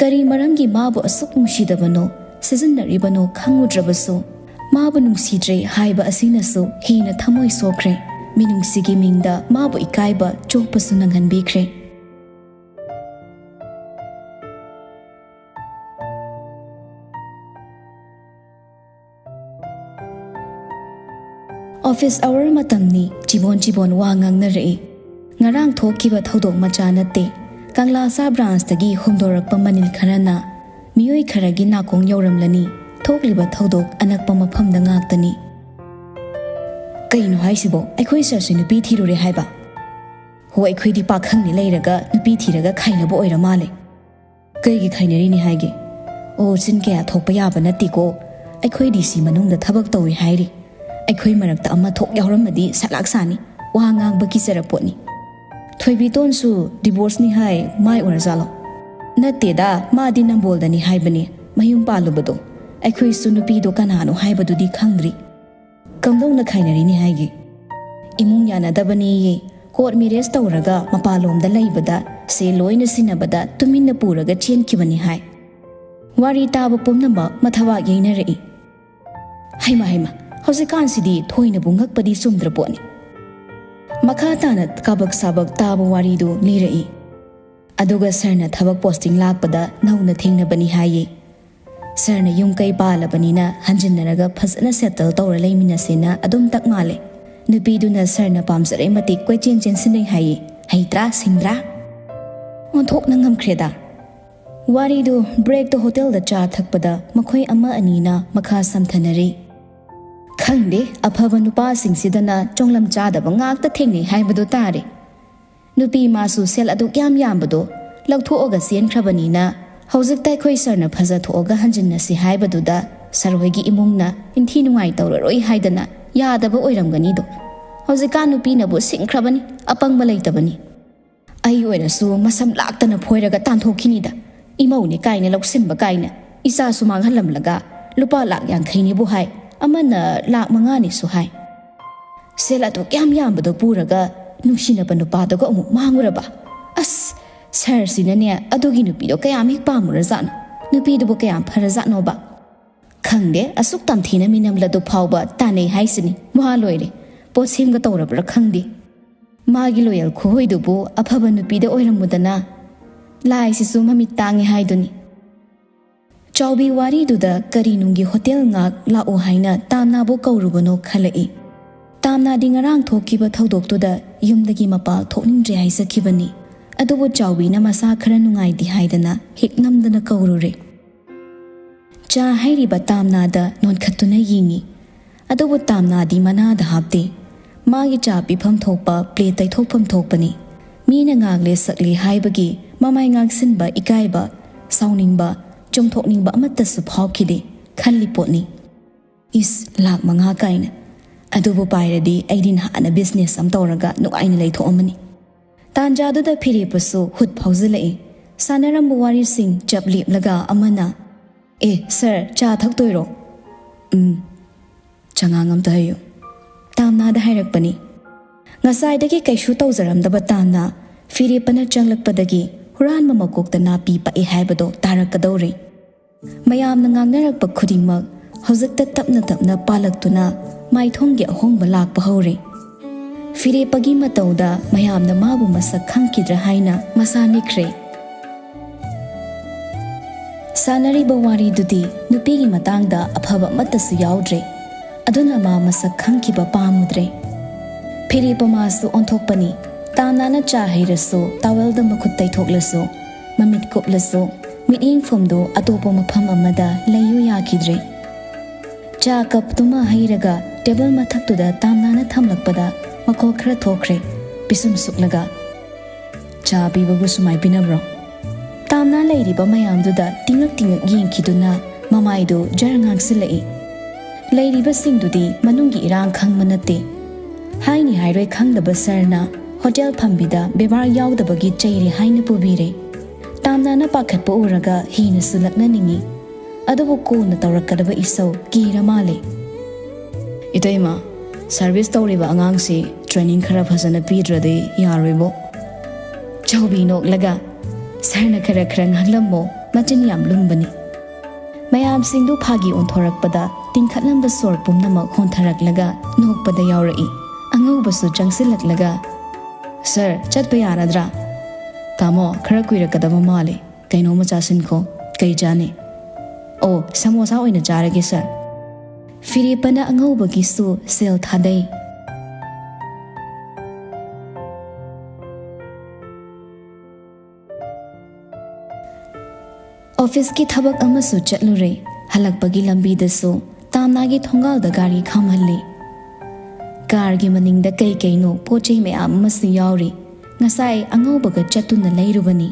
ꯀꯔꯤ ꯃꯔꯝꯒꯤ ꯃꯥꯕꯨ ꯑꯁꯨꯛ ꯅꯨꯡꯁꯤꯗꯕꯅꯣ, ꯁꯤꯖꯤꯟꯅꯔꯤꯕꯅꯣ ꯈꯪꯉꯨꯗ꯭ꯔꯕꯁꯨ, ꯃꯥꯕꯨ ꯅꯨꯡꯁꯤꯗ꯭ꯔꯦ ꯍꯥꯏꯕ ꯑꯁꯤꯅꯁꯨ ꯍꯦꯟꯅ ꯊꯃꯣꯏ ꯁꯣꯛꯈ꯭ꯔꯦ꯫ ꯃꯤꯅꯨꯡꯁꯤꯒꯤ ꯃꯤꯡꯗ ꯃꯥꯕꯨ ꯏꯀꯥꯏꯕ ꯆꯣꯛꯄꯁꯨ ꯅꯪꯍꯟꯕꯤꯈ꯭ꯔꯦ꯫ ꯑꯣꯐꯤꯁ ꯑꯋꯔ ꯃꯇꯝꯅꯤ꯫ ꯆꯤꯕꯣꯟ ꯆꯤꯕꯣꯟ ꯋꯥ ꯉꯥꯡꯅꯔꯛꯏ꯫ ꯉꯔꯥꯡ ꯊꯣꯛꯈꯤꯕ ꯊꯧꯗꯣꯛ ꯃꯆꯥ ꯅꯠꯇꯦ꯫ ꯀꯪꯂꯥꯁꯥ ꯕ꯭ꯔꯥꯟꯁꯇꯒꯤ ꯍꯣꯝꯗꯣꯔꯛꯄ ꯃꯅꯤꯜ ꯈꯔꯅ ꯃꯤꯑꯣꯏ ꯈꯔꯒꯤ ꯅꯥꯀꯣꯡ ꯌꯧꯔꯝꯂꯅꯤ꯫ ꯊꯣꯛꯂꯤꯕ ꯊꯧꯗꯣꯛ ꯑꯅꯛꯄ ꯃꯐꯝꯗ ꯉꯥꯛꯇꯅꯤ꯫ "ꯀꯩꯅꯣ ꯍꯥꯏꯁꯤꯕꯣ? ꯑꯩꯈꯣꯏ ꯁꯥꯔꯁꯤ ꯅꯨꯄꯤ ꯊꯤꯔꯨꯔꯦ ꯍꯥꯏꯕ?" "ꯍꯣ, ꯑꯩꯈꯣꯏꯗꯤ ꯄꯥꯈꯪꯅꯤ ꯂꯩꯔꯒ ꯅꯨꯄꯤ ꯊꯤꯔꯒ ꯈꯥꯏꯅꯕ ꯑꯣꯏꯔ ꯃꯥꯜꯂꯦ꯫" "ꯀꯩꯒꯤ ꯈꯥꯏꯅꯔꯤꯅꯤ ꯍꯥꯏꯒꯦ?" "ꯑꯣ, ꯆꯤꯟ ꯀꯌꯥ ꯊꯣꯛꯄ ꯌꯥꯕ ꯅꯠꯇꯦꯀꯣ꯫ ꯑꯩꯈꯣꯏ ꯗꯤ ꯁꯤ ꯃꯅꯨꯡꯗ ꯊꯕꯛ ꯇꯧꯏ ꯍꯥꯏꯔꯤ꯫ ꯑꯩꯈꯣꯏ ꯃꯔꯛꯇ ꯑꯃ ꯊꯣꯛ ꯌꯥꯎꯔꯝꯃꯗꯤ ꯁꯂꯥꯛ ꯁꯥꯅꯤ꯫ ꯋꯥ ꯉꯥꯡꯕ ꯀꯤꯖꯔꯄꯣꯠꯅꯤ꯫" ꯊꯣꯏꯕꯤꯇꯣꯟꯁꯨ divorceꯅꯤ ꯍꯥꯏ, ꯃꯥꯏ ꯑꯣꯏꯔꯖꯥꯠꯂꯣ? ꯅꯠꯇꯦꯗ, ꯃꯥꯗꯤ ꯅꯝꯕꯣꯜꯗꯅꯤ ꯍꯥꯏꯕꯅꯤ ꯃꯌꯨꯝ ꯄꯥꯜꯂꯨꯕꯗꯣ꯫ ꯑꯩꯈꯣꯏꯁꯨ ꯅꯨꯄꯤꯗꯣ ꯀꯅꯥꯅꯣ ꯍꯥꯏꯕꯗꯨꯗꯤ ꯈꯪꯗ꯭ꯔꯤ꯫ ꯀꯝꯗꯧꯅ ꯈꯥꯏꯅꯔꯤꯅꯤ ꯍꯥꯏꯒꯦ? ꯏꯃꯨꯡ ꯌꯥꯅꯗꯕꯅꯦꯌꯦ꯫ Court marriage ꯇꯧꯔꯒ ꯃꯄꯥꯟꯂꯣꯝꯗ ꯂꯩꯕꯗ ꯁꯦ ꯂꯣꯏꯅ ꯁꯤꯟꯅꯕꯗ ꯇꯨꯃꯤꯟꯅ ꯄꯨꯔꯒ ꯆꯦꯟꯈꯤꯕꯅꯤ ꯍꯥꯏ꯫ ꯋꯥꯔꯤ ꯇꯥꯕ ꯄꯨꯝꯅꯃꯛ ꯃꯊꯕꯥꯛ ꯌꯩꯅꯔꯛꯏ꯫ ꯍꯩꯃ ꯍꯩꯃ, ꯍꯧꯖꯤꯛꯀꯥꯟꯁꯤꯗꯤ ꯊꯣꯏꯅꯕꯨ ꯉꯛꯄꯗꯤ ꯆꯨꯝꯗ꯭ꯔ ꯄꯣꯠꯅꯤ꯫ ꯃꯈꯥ ꯇꯥꯅ ꯀꯥꯕꯛ ꯁꯥꯕꯛ ꯇꯥꯕ ꯋꯥꯔꯤꯗꯨ ꯂꯤꯔꯛꯏ꯫ ꯑꯗꯨꯒ ꯁꯥꯔꯅ ꯊꯕꯛ posting ꯂꯥꯛꯄꯗ ꯅꯧꯅ ꯊꯦꯡꯅꯕꯅꯤ ꯍꯥꯏꯌꯦ꯫ ꯁꯥꯔꯅ ꯌꯨꯝ ꯀꯩ ꯄꯥꯜꯂꯕꯅꯤꯅ ꯍꯟꯖꯤꯟꯅꯔꯒ ꯐꯖꯅ settle ꯇꯧꯔ ꯂꯩꯃꯤꯟꯅꯁꯦꯅ ꯑꯗꯨꯝ ꯇꯛ ꯃꯥꯜꯂꯦ꯫ ꯅꯨꯄꯤꯗꯨꯅ ꯁꯥꯔꯅ ꯄꯥꯝꯖꯔꯦ ꯃꯇꯤꯛ ꯀꯣꯏꯆꯦꯟ ꯆꯦꯟꯁꯤꯟꯅꯩ ꯍꯥꯏꯌꯦ꯫ ꯍꯩꯇ꯭ꯔꯥ ꯁꯤꯡꯗ꯭ꯔꯥ? ꯑꯣꯟꯊꯣꯛꯅ ꯉꯝꯈ꯭ꯔꯦꯗ꯫ ꯋꯥꯔꯤꯗꯨ breakꯇ ꯍꯣꯇꯦꯜꯗ ꯆꯥ ꯊꯛꯄꯗ ꯃꯈꯣꯏ ꯑꯃ ꯑꯅꯤꯅ ꯃꯈꯥ ꯁꯝꯊꯅꯔꯤ꯫ ꯈꯪꯗꯦ, ꯑꯐꯕ ꯅꯨꯄꯥꯁꯤꯡꯁꯤꯗꯅ ꯆꯣꯡꯂꯝ ꯆꯥꯗꯕ ꯉꯥꯛꯇ ꯊꯦꯡꯅꯩ ꯍꯥꯏꯕꯗꯨ ꯇꯥꯔꯦ꯫ ꯅꯨꯄꯤ ꯃꯥꯁꯨ ꯁꯦꯜ ꯑꯗꯨꯛ ꯌꯥꯝ ꯌꯥꯝꯕꯗꯣ ꯂꯧꯊꯣꯛꯑꯒ ꯆꯦꯟꯈ꯭ꯔꯕꯅꯤꯅ ꯍꯧꯖꯤꯛꯇ ꯑꯩꯈꯣꯏ ꯁꯥꯔꯅ ꯐꯖꯊꯣꯛꯑꯒ ꯍꯟꯖꯤꯟꯅꯁꯤ ꯍꯥꯏꯕꯗꯨꯗ ꯁꯥꯔ ꯍꯣꯏꯒꯤ ꯏꯃꯨꯡꯅ ꯏꯟꯊꯤ ꯅꯨꯡꯉꯥꯏ ꯇꯧꯔꯔꯣꯏ ꯍꯥꯏꯗꯅ ꯌꯥꯗꯕ ꯑꯣꯏꯔꯝꯒꯅꯤꯗꯣ꯫ ꯍꯧꯖꯤꯛꯀꯥꯟ ꯅꯨꯄꯤꯅꯕꯨ ꯁꯤꯡꯈ꯭ꯔꯕꯅꯤ, ꯑꯄꯪꯕ ꯂꯩꯇꯕꯅꯤ꯫ ꯑꯩ ꯑꯣꯏꯔꯁꯨ ꯃꯁꯝ ꯂꯥꯛꯇꯅ ꯐꯣꯏꯔꯒ ꯇꯥꯟꯊꯣꯛꯈꯤꯅꯤꯗ꯫ ꯏꯃꯧꯅꯦ ꯀꯥꯏꯅ ꯂꯧꯁꯤꯟꯕ ꯀꯥꯏꯅ ꯏꯆꯥꯁꯨ ꯃꯥꯡꯍꯜꯂꯝꯂꯒ ꯂꯨꯄꯥ ꯂꯥꯛ ꯌꯥꯡꯈꯩꯅꯤꯕꯨ ꯍꯥꯏ, ꯑꯃꯅ ꯂꯥꯛ ꯃꯉꯥꯅꯤꯁꯨ ꯍꯥꯏ꯫ ꯁꯦꯜ ꯑꯗꯨꯛ ꯌꯥꯝ ꯌꯥꯝꯕꯗꯣ ꯄꯨꯔꯒ ꯅꯨꯡꯁꯤꯅꯕ ꯅꯨꯄꯥꯗꯨꯒ ꯑꯃꯨꯛ ꯃꯥꯡꯉꯨꯔꯕ? ꯑꯁ, ꯁꯥꯔꯁꯤꯅꯅꯦ ꯑꯗꯨꯒꯤ ꯅꯨꯄꯤꯗꯣ ꯀꯌꯥꯝ ꯍꯦꯛ ꯄꯥꯝꯃꯨꯔꯖꯥꯠꯅꯣ? ꯅꯨꯄꯤꯗꯨꯕꯨ ꯀꯌꯥꯝ ꯐꯔꯖꯥꯠꯅꯣꯕ? ꯈꯪꯗꯦ, ꯑꯁꯨꯛ ꯇꯝꯊꯤꯅ ꯃꯤꯅꯝꯂꯗꯨ ꯐꯥꯎꯕ ꯇꯥꯟꯅꯩ ꯍꯥꯏꯁꯤꯅꯤ꯫ ꯃꯍꯥ ꯂꯣꯏꯔꯦ꯫ ꯄꯣꯠ ꯁꯦꯝꯒ ꯇꯧꯔꯕ꯭ꯔꯥ ꯈꯪꯗꯦ꯫ ꯃꯥꯒꯤ loyal ꯈꯨꯍꯣꯏꯗꯨꯕꯨ ꯑꯐꯕ ꯅꯨꯄꯤꯗ ꯑꯣꯏꯔꯝꯃꯨꯗꯅ꯫ ꯂꯥꯏꯁꯤꯁꯨ ꯃꯃꯤꯠ ꯇꯥꯡꯉꯤ ꯍꯥꯏꯗꯨꯅꯤ꯫ ꯆꯥꯎꯕꯤ ꯋꯥꯔꯤꯗꯨꯗ ꯀꯔꯤ ꯅꯨꯡꯒꯤ ꯍꯣꯇꯦꯜ ꯉꯥꯛ ꯂꯥꯛꯑꯣ ꯍꯥꯏꯅ ꯇꯥꯝꯅꯥꯕꯨ ꯀꯧꯔꯨꯕꯅꯣ ꯈꯜꯂꯛꯏ꯫ ꯇꯥꯝꯅꯥꯗꯤ ꯉꯔꯥꯡ ꯊꯣꯛꯈꯤꯕ ꯊꯧꯗꯣꯛꯇꯨꯗ ꯌꯨꯝꯗꯒꯤ ꯃꯄꯥꯜ ꯊꯣꯛꯅꯤꯡꯗ꯭ꯔꯦ ꯍꯥꯏꯖꯈꯤꯕꯅꯤ꯫ ꯑꯗꯨꯕꯨ ꯆꯥꯎꯕꯤꯅ ꯃꯁꯥ ꯈꯔ ꯅꯨꯡꯉꯥꯏꯇꯦ ꯍꯥꯏꯗꯅ ꯍꯦꯛ ꯅꯝꯗꯅ ꯀꯧꯔꯨꯔꯦ꯫ ꯆꯥ ꯍꯩꯔꯤꯕ ꯇꯥꯝꯅꯥꯗ ꯅꯣꯟꯈꯠꯇꯨꯅ ꯌꯦꯡꯉꯤ꯫ ꯑꯗꯨꯕꯨ ꯇꯥꯝꯅꯥꯗꯤ ꯃꯅꯥꯗ ꯍꯥꯞꯇꯦ꯫ ꯃꯥꯒꯤ ꯆꯥ ꯄꯤꯐꯝ ꯊꯣꯛꯄ plate ꯇꯩꯊꯣꯛꯐꯝ ꯊꯣꯛꯄꯅꯤ꯫ ꯃꯤꯅ ꯉꯥꯡꯂꯦ ꯁꯛꯂꯦ ꯍꯥꯏꯕꯒꯤ ꯃꯃꯥꯏ ꯉꯥꯡꯁꯤꯟꯕ ꯏꯀꯥꯏꯕ, ꯁꯥꯎꯅꯤꯡꯕ, ꯆꯨꯝꯊꯣꯛꯅꯤꯡꯕ ꯑꯃꯠꯇꯁꯨ ꯐꯥꯎꯈꯤꯗꯦ꯫ ꯈꯜꯂꯤ ꯄꯣꯠꯅꯤ꯫ ꯏꯁ, ꯂꯥꯛ ꯃꯉꯥ ꯀꯥꯏꯅ꯫ ꯑꯗꯨꯕꯨ ꯄꯥꯏꯔꯗꯤ ꯑꯩꯗꯤ ꯅꯍꯥꯟꯅ business ꯑꯃ ꯇꯧꯔꯒ ꯅꯨꯡꯉꯥꯏꯅ ꯂꯩꯊꯣꯛꯑꯝꯃꯅꯤ꯫ ꯇꯥꯟꯖꯥꯗꯨꯗ ꯐꯤꯔꯦꯞꯄꯁꯨ ꯍꯨꯠ ꯐꯥꯎꯖꯤꯜꯂꯛꯏ꯫ ꯁꯥꯟꯅꯔꯝꯕ ꯋꯥꯔꯤꯁꯤꯡ ꯆꯞ ꯂꯦꯞꯂꯒ ꯑꯃꯅ, "ꯑꯦ ꯁꯔ, ꯆꯥ ꯊꯛꯇꯣꯏꯔꯣ?" "ꯎꯝ, ꯆꯉꯥꯡ ꯑꯝꯇ ꯍꯩꯌꯨ," ꯇꯥꯝꯅꯥꯗ ꯍꯥꯏꯔꯛꯄꯅꯤ꯫ ꯉꯁꯥꯏꯗꯒꯤ ꯀꯩꯁꯨ ꯇꯧꯖꯔꯝꯗꯕ ꯇꯥꯝꯅꯥ ꯐꯤꯔꯦꯞꯄꯅ ꯆꯪꯂꯛꯄꯗꯒꯤ ꯍꯨꯔꯥꯟꯕ ꯃꯀꯣꯛꯇ ꯅꯥꯄꯤ ꯄꯛꯏ ꯍꯥꯏꯕꯗꯣ ꯇꯥꯔꯛꯀꯗꯧꯔꯦ꯫ ꯃꯌꯥꯝꯅ ꯉꯥꯡꯅꯔꯛꯄ ꯈꯨꯗꯤꯡꯃꯛ ꯍꯧꯖꯤꯛꯇ ꯇꯞꯅ ꯇꯞꯅ ꯄꯥꯜꯂꯛꯇꯨꯅ ꯃꯥꯏꯊꯣꯡꯒꯤ ꯑꯍꯣꯡꯕ ꯂꯥꯛꯄ ꯍꯧꯔꯦ꯫ ꯐꯤꯔꯦꯞꯄꯒꯤ ꯃꯇꯧꯗ ꯃꯌꯥꯝꯅ ꯃꯥꯕꯨ ꯃꯁꯛ ꯈꯪꯈꯤꯗ꯭ꯔꯥ ꯍꯥꯏꯅ ꯃꯁꯥ ꯅꯤꯛꯈ꯭ꯔꯦ꯫ ꯁꯥꯟꯅꯔꯤꯕ ꯋꯥꯔꯤꯗꯨꯗꯤ ꯅꯨꯄꯤꯒꯤ ꯃꯇꯥꯡꯗ ꯑꯐꯕ ꯑꯃꯠꯇꯁꯨ ꯌꯥꯎꯗ꯭ꯔꯦ꯫ ꯑꯗꯨꯅ ꯃꯥ ꯃꯁꯛ ꯈꯪꯈꯤꯕ ꯄꯥꯝꯃꯨꯗ꯭ꯔꯦ꯫ ꯐꯤꯔꯦꯞꯄ ꯃꯥꯁꯨ ꯑꯣꯟꯊꯣꯛꯄꯅꯤ꯫ ꯇꯥꯝꯅꯥꯅ ꯆꯥ ꯍꯩꯔꯁꯨ, ꯇꯥꯋꯦꯜꯗ ꯃꯈꯨꯠ ꯇꯩꯊꯣꯛꯂꯁꯨ, ꯃꯃꯤꯠ ꯀꯨꯞꯂꯁꯨ, ꯃꯤꯠꯌꯦꯡꯐꯝꯗꯨ ꯑꯇꯣꯞꯄ ꯃꯐꯝ ꯑꯃꯗ ꯂꯩꯌꯨ ꯌꯥꯈꯤꯗ꯭ꯔꯦ꯫ ꯆꯥ ꯀꯞꯇꯨꯃ ꯍꯩꯔꯒ ꯇꯦꯕꯜ ꯃꯊꯛꯇꯨꯗ ꯇꯥꯝꯅꯥꯅ ꯊꯝꯂꯛꯄꯗ ꯃꯈꯣꯜ ꯈꯔ ꯊꯣꯛꯈ꯭ꯔꯦ, ꯄꯤꯁꯨꯝ ꯁꯨꯛꯂꯒ꯫ "ꯆꯥ ꯄꯤꯕꯕꯨ ꯁꯨꯃꯥꯏ ꯄꯤꯅꯕ꯭ꯔꯣ?" ꯇꯥꯝꯅꯥ ꯂꯩꯔꯤꯕ ꯃꯌꯥꯝꯗꯨꯗ ꯇꯤꯡꯉꯛ ꯇꯤꯡꯉꯛ ꯌꯦꯡꯈꯤꯗꯨꯅ ꯃꯃꯥꯏꯗꯨ ꯖꯔ ꯉꯥꯡꯁꯤꯜꯂꯛꯏ꯫ ꯂꯩꯔꯤꯕꯁꯤꯡꯗꯨꯗꯤ ꯃꯅꯨꯡꯒꯤ ꯏꯔꯥꯡ ꯈꯪꯕ ꯅꯠꯇꯦ꯫ ꯍꯥꯏꯅꯤ ꯍꯥꯏꯔꯣꯏ ꯈꯪꯗꯕ ꯁꯔꯅ ꯍꯣꯇꯦꯜ ꯐꯝꯕꯤꯗ ꯕꯦꯕꯥꯔ ꯌꯥꯎꯗꯕꯒꯤ ꯆꯩꯔꯦ ꯍꯥꯏꯅ ꯄꯨꯕꯤꯔꯦ꯫ ꯇꯥꯝꯅꯥꯅ ꯄꯥꯈꯠꯄ ꯎꯔꯒ ꯍꯦꯟꯅꯁꯨ ꯂꯛꯅꯅꯤꯡꯏ꯫ ꯑꯗꯨꯕꯨ ꯀꯣꯟꯅ ꯇꯧꯔꯛꯀꯗꯕ ꯏꯁꯧ ꯀꯤꯔ ꯃꯥꯜꯂꯦ꯫ "ꯏꯇꯩꯃ, ꯁꯔꯚꯤꯁ ꯇꯧꯔꯤꯕ ꯑꯉꯥꯡꯁꯤ ꯇ꯭ꯔꯦꯅꯤꯡ ꯈꯔ ꯐꯖꯅ ꯄꯤꯗ꯭ꯔꯗꯤ ꯌꯥꯔꯣꯏꯕꯣ꯫" ꯆꯥꯎꯕꯤ ꯅꯣꯛꯂꯒ, "ꯁꯔꯅ ꯈꯔ ꯈꯔ ꯉꯥꯡꯂꯝꯃꯣ, ꯃꯆꯤꯟ ꯌꯥꯝ ꯂꯨꯝꯕꯅꯤ꯫" ꯃꯌꯥꯝꯁꯤꯡꯗꯨ ꯐꯥꯒꯤ ꯑꯣꯟꯊꯣꯔꯛꯄꯗ ꯇꯤꯡꯈꯠꯂꯝꯕ ꯁꯣꯔ ꯄꯨꯝꯅꯃꯛ ꯍꯣꯟꯊꯔꯛꯂꯒ ꯅꯣꯛꯄꯗ ꯌꯥꯎꯔꯛꯏ꯫ ꯑꯉꯧꯕꯁꯨ ꯆꯪꯁꯤꯜꯂꯛꯂꯒ, "ꯁꯔ, ꯆꯠꯄ ꯌꯥꯔꯗ꯭ꯔꯥ?" "ꯇꯥꯃꯣ, ꯈꯔ ꯀꯨꯏꯔꯛꯀꯗꯕ ꯃꯥꯜꯂꯤ꯫ ꯀꯩꯅꯣꯝꯃ ꯆꯥꯁꯤꯟꯈꯣ꯫ ꯀꯩ ꯆꯥꯅꯤ?" "ꯑꯣ, ꯁꯃꯣꯁꯥ ꯑꯣꯏꯅ ꯆꯥꯔꯒꯦ, ꯁꯔ꯫" ꯐꯤꯔꯦꯞꯄꯅ ꯑꯉꯧꯕꯒꯤꯁꯨ ꯁꯦꯜ ꯊꯥꯗꯩ꯫ ꯑꯣꯐꯤꯁꯀꯤ ꯊꯕꯛ ꯑꯃꯁꯨ ꯆꯠꯂꯨꯔꯦ꯫ ꯍꯜꯂꯛꯄꯒꯤ ꯂꯝꯕꯤꯗꯁꯨ ꯇꯥꯝꯅꯥꯒꯤ ꯊꯣꯡꯒꯥꯜꯗ ꯒꯥꯔꯤ ꯈꯥꯝꯍꯜꯂꯤ꯫ ꯀꯥꯔꯒꯤ ꯃꯅꯤꯡꯗ ꯀꯩ ꯀꯩꯅꯣ ꯄꯣꯠ ꯆꯩ ꯃꯌꯥꯝ ꯑꯃꯁꯨ ꯌꯥꯎꯔꯤ꯫ ꯉꯁꯥꯏ ꯑꯉꯧꯕꯒ ꯆꯠꯇꯨꯅ ꯂꯩꯔꯨꯕꯅꯤ꯫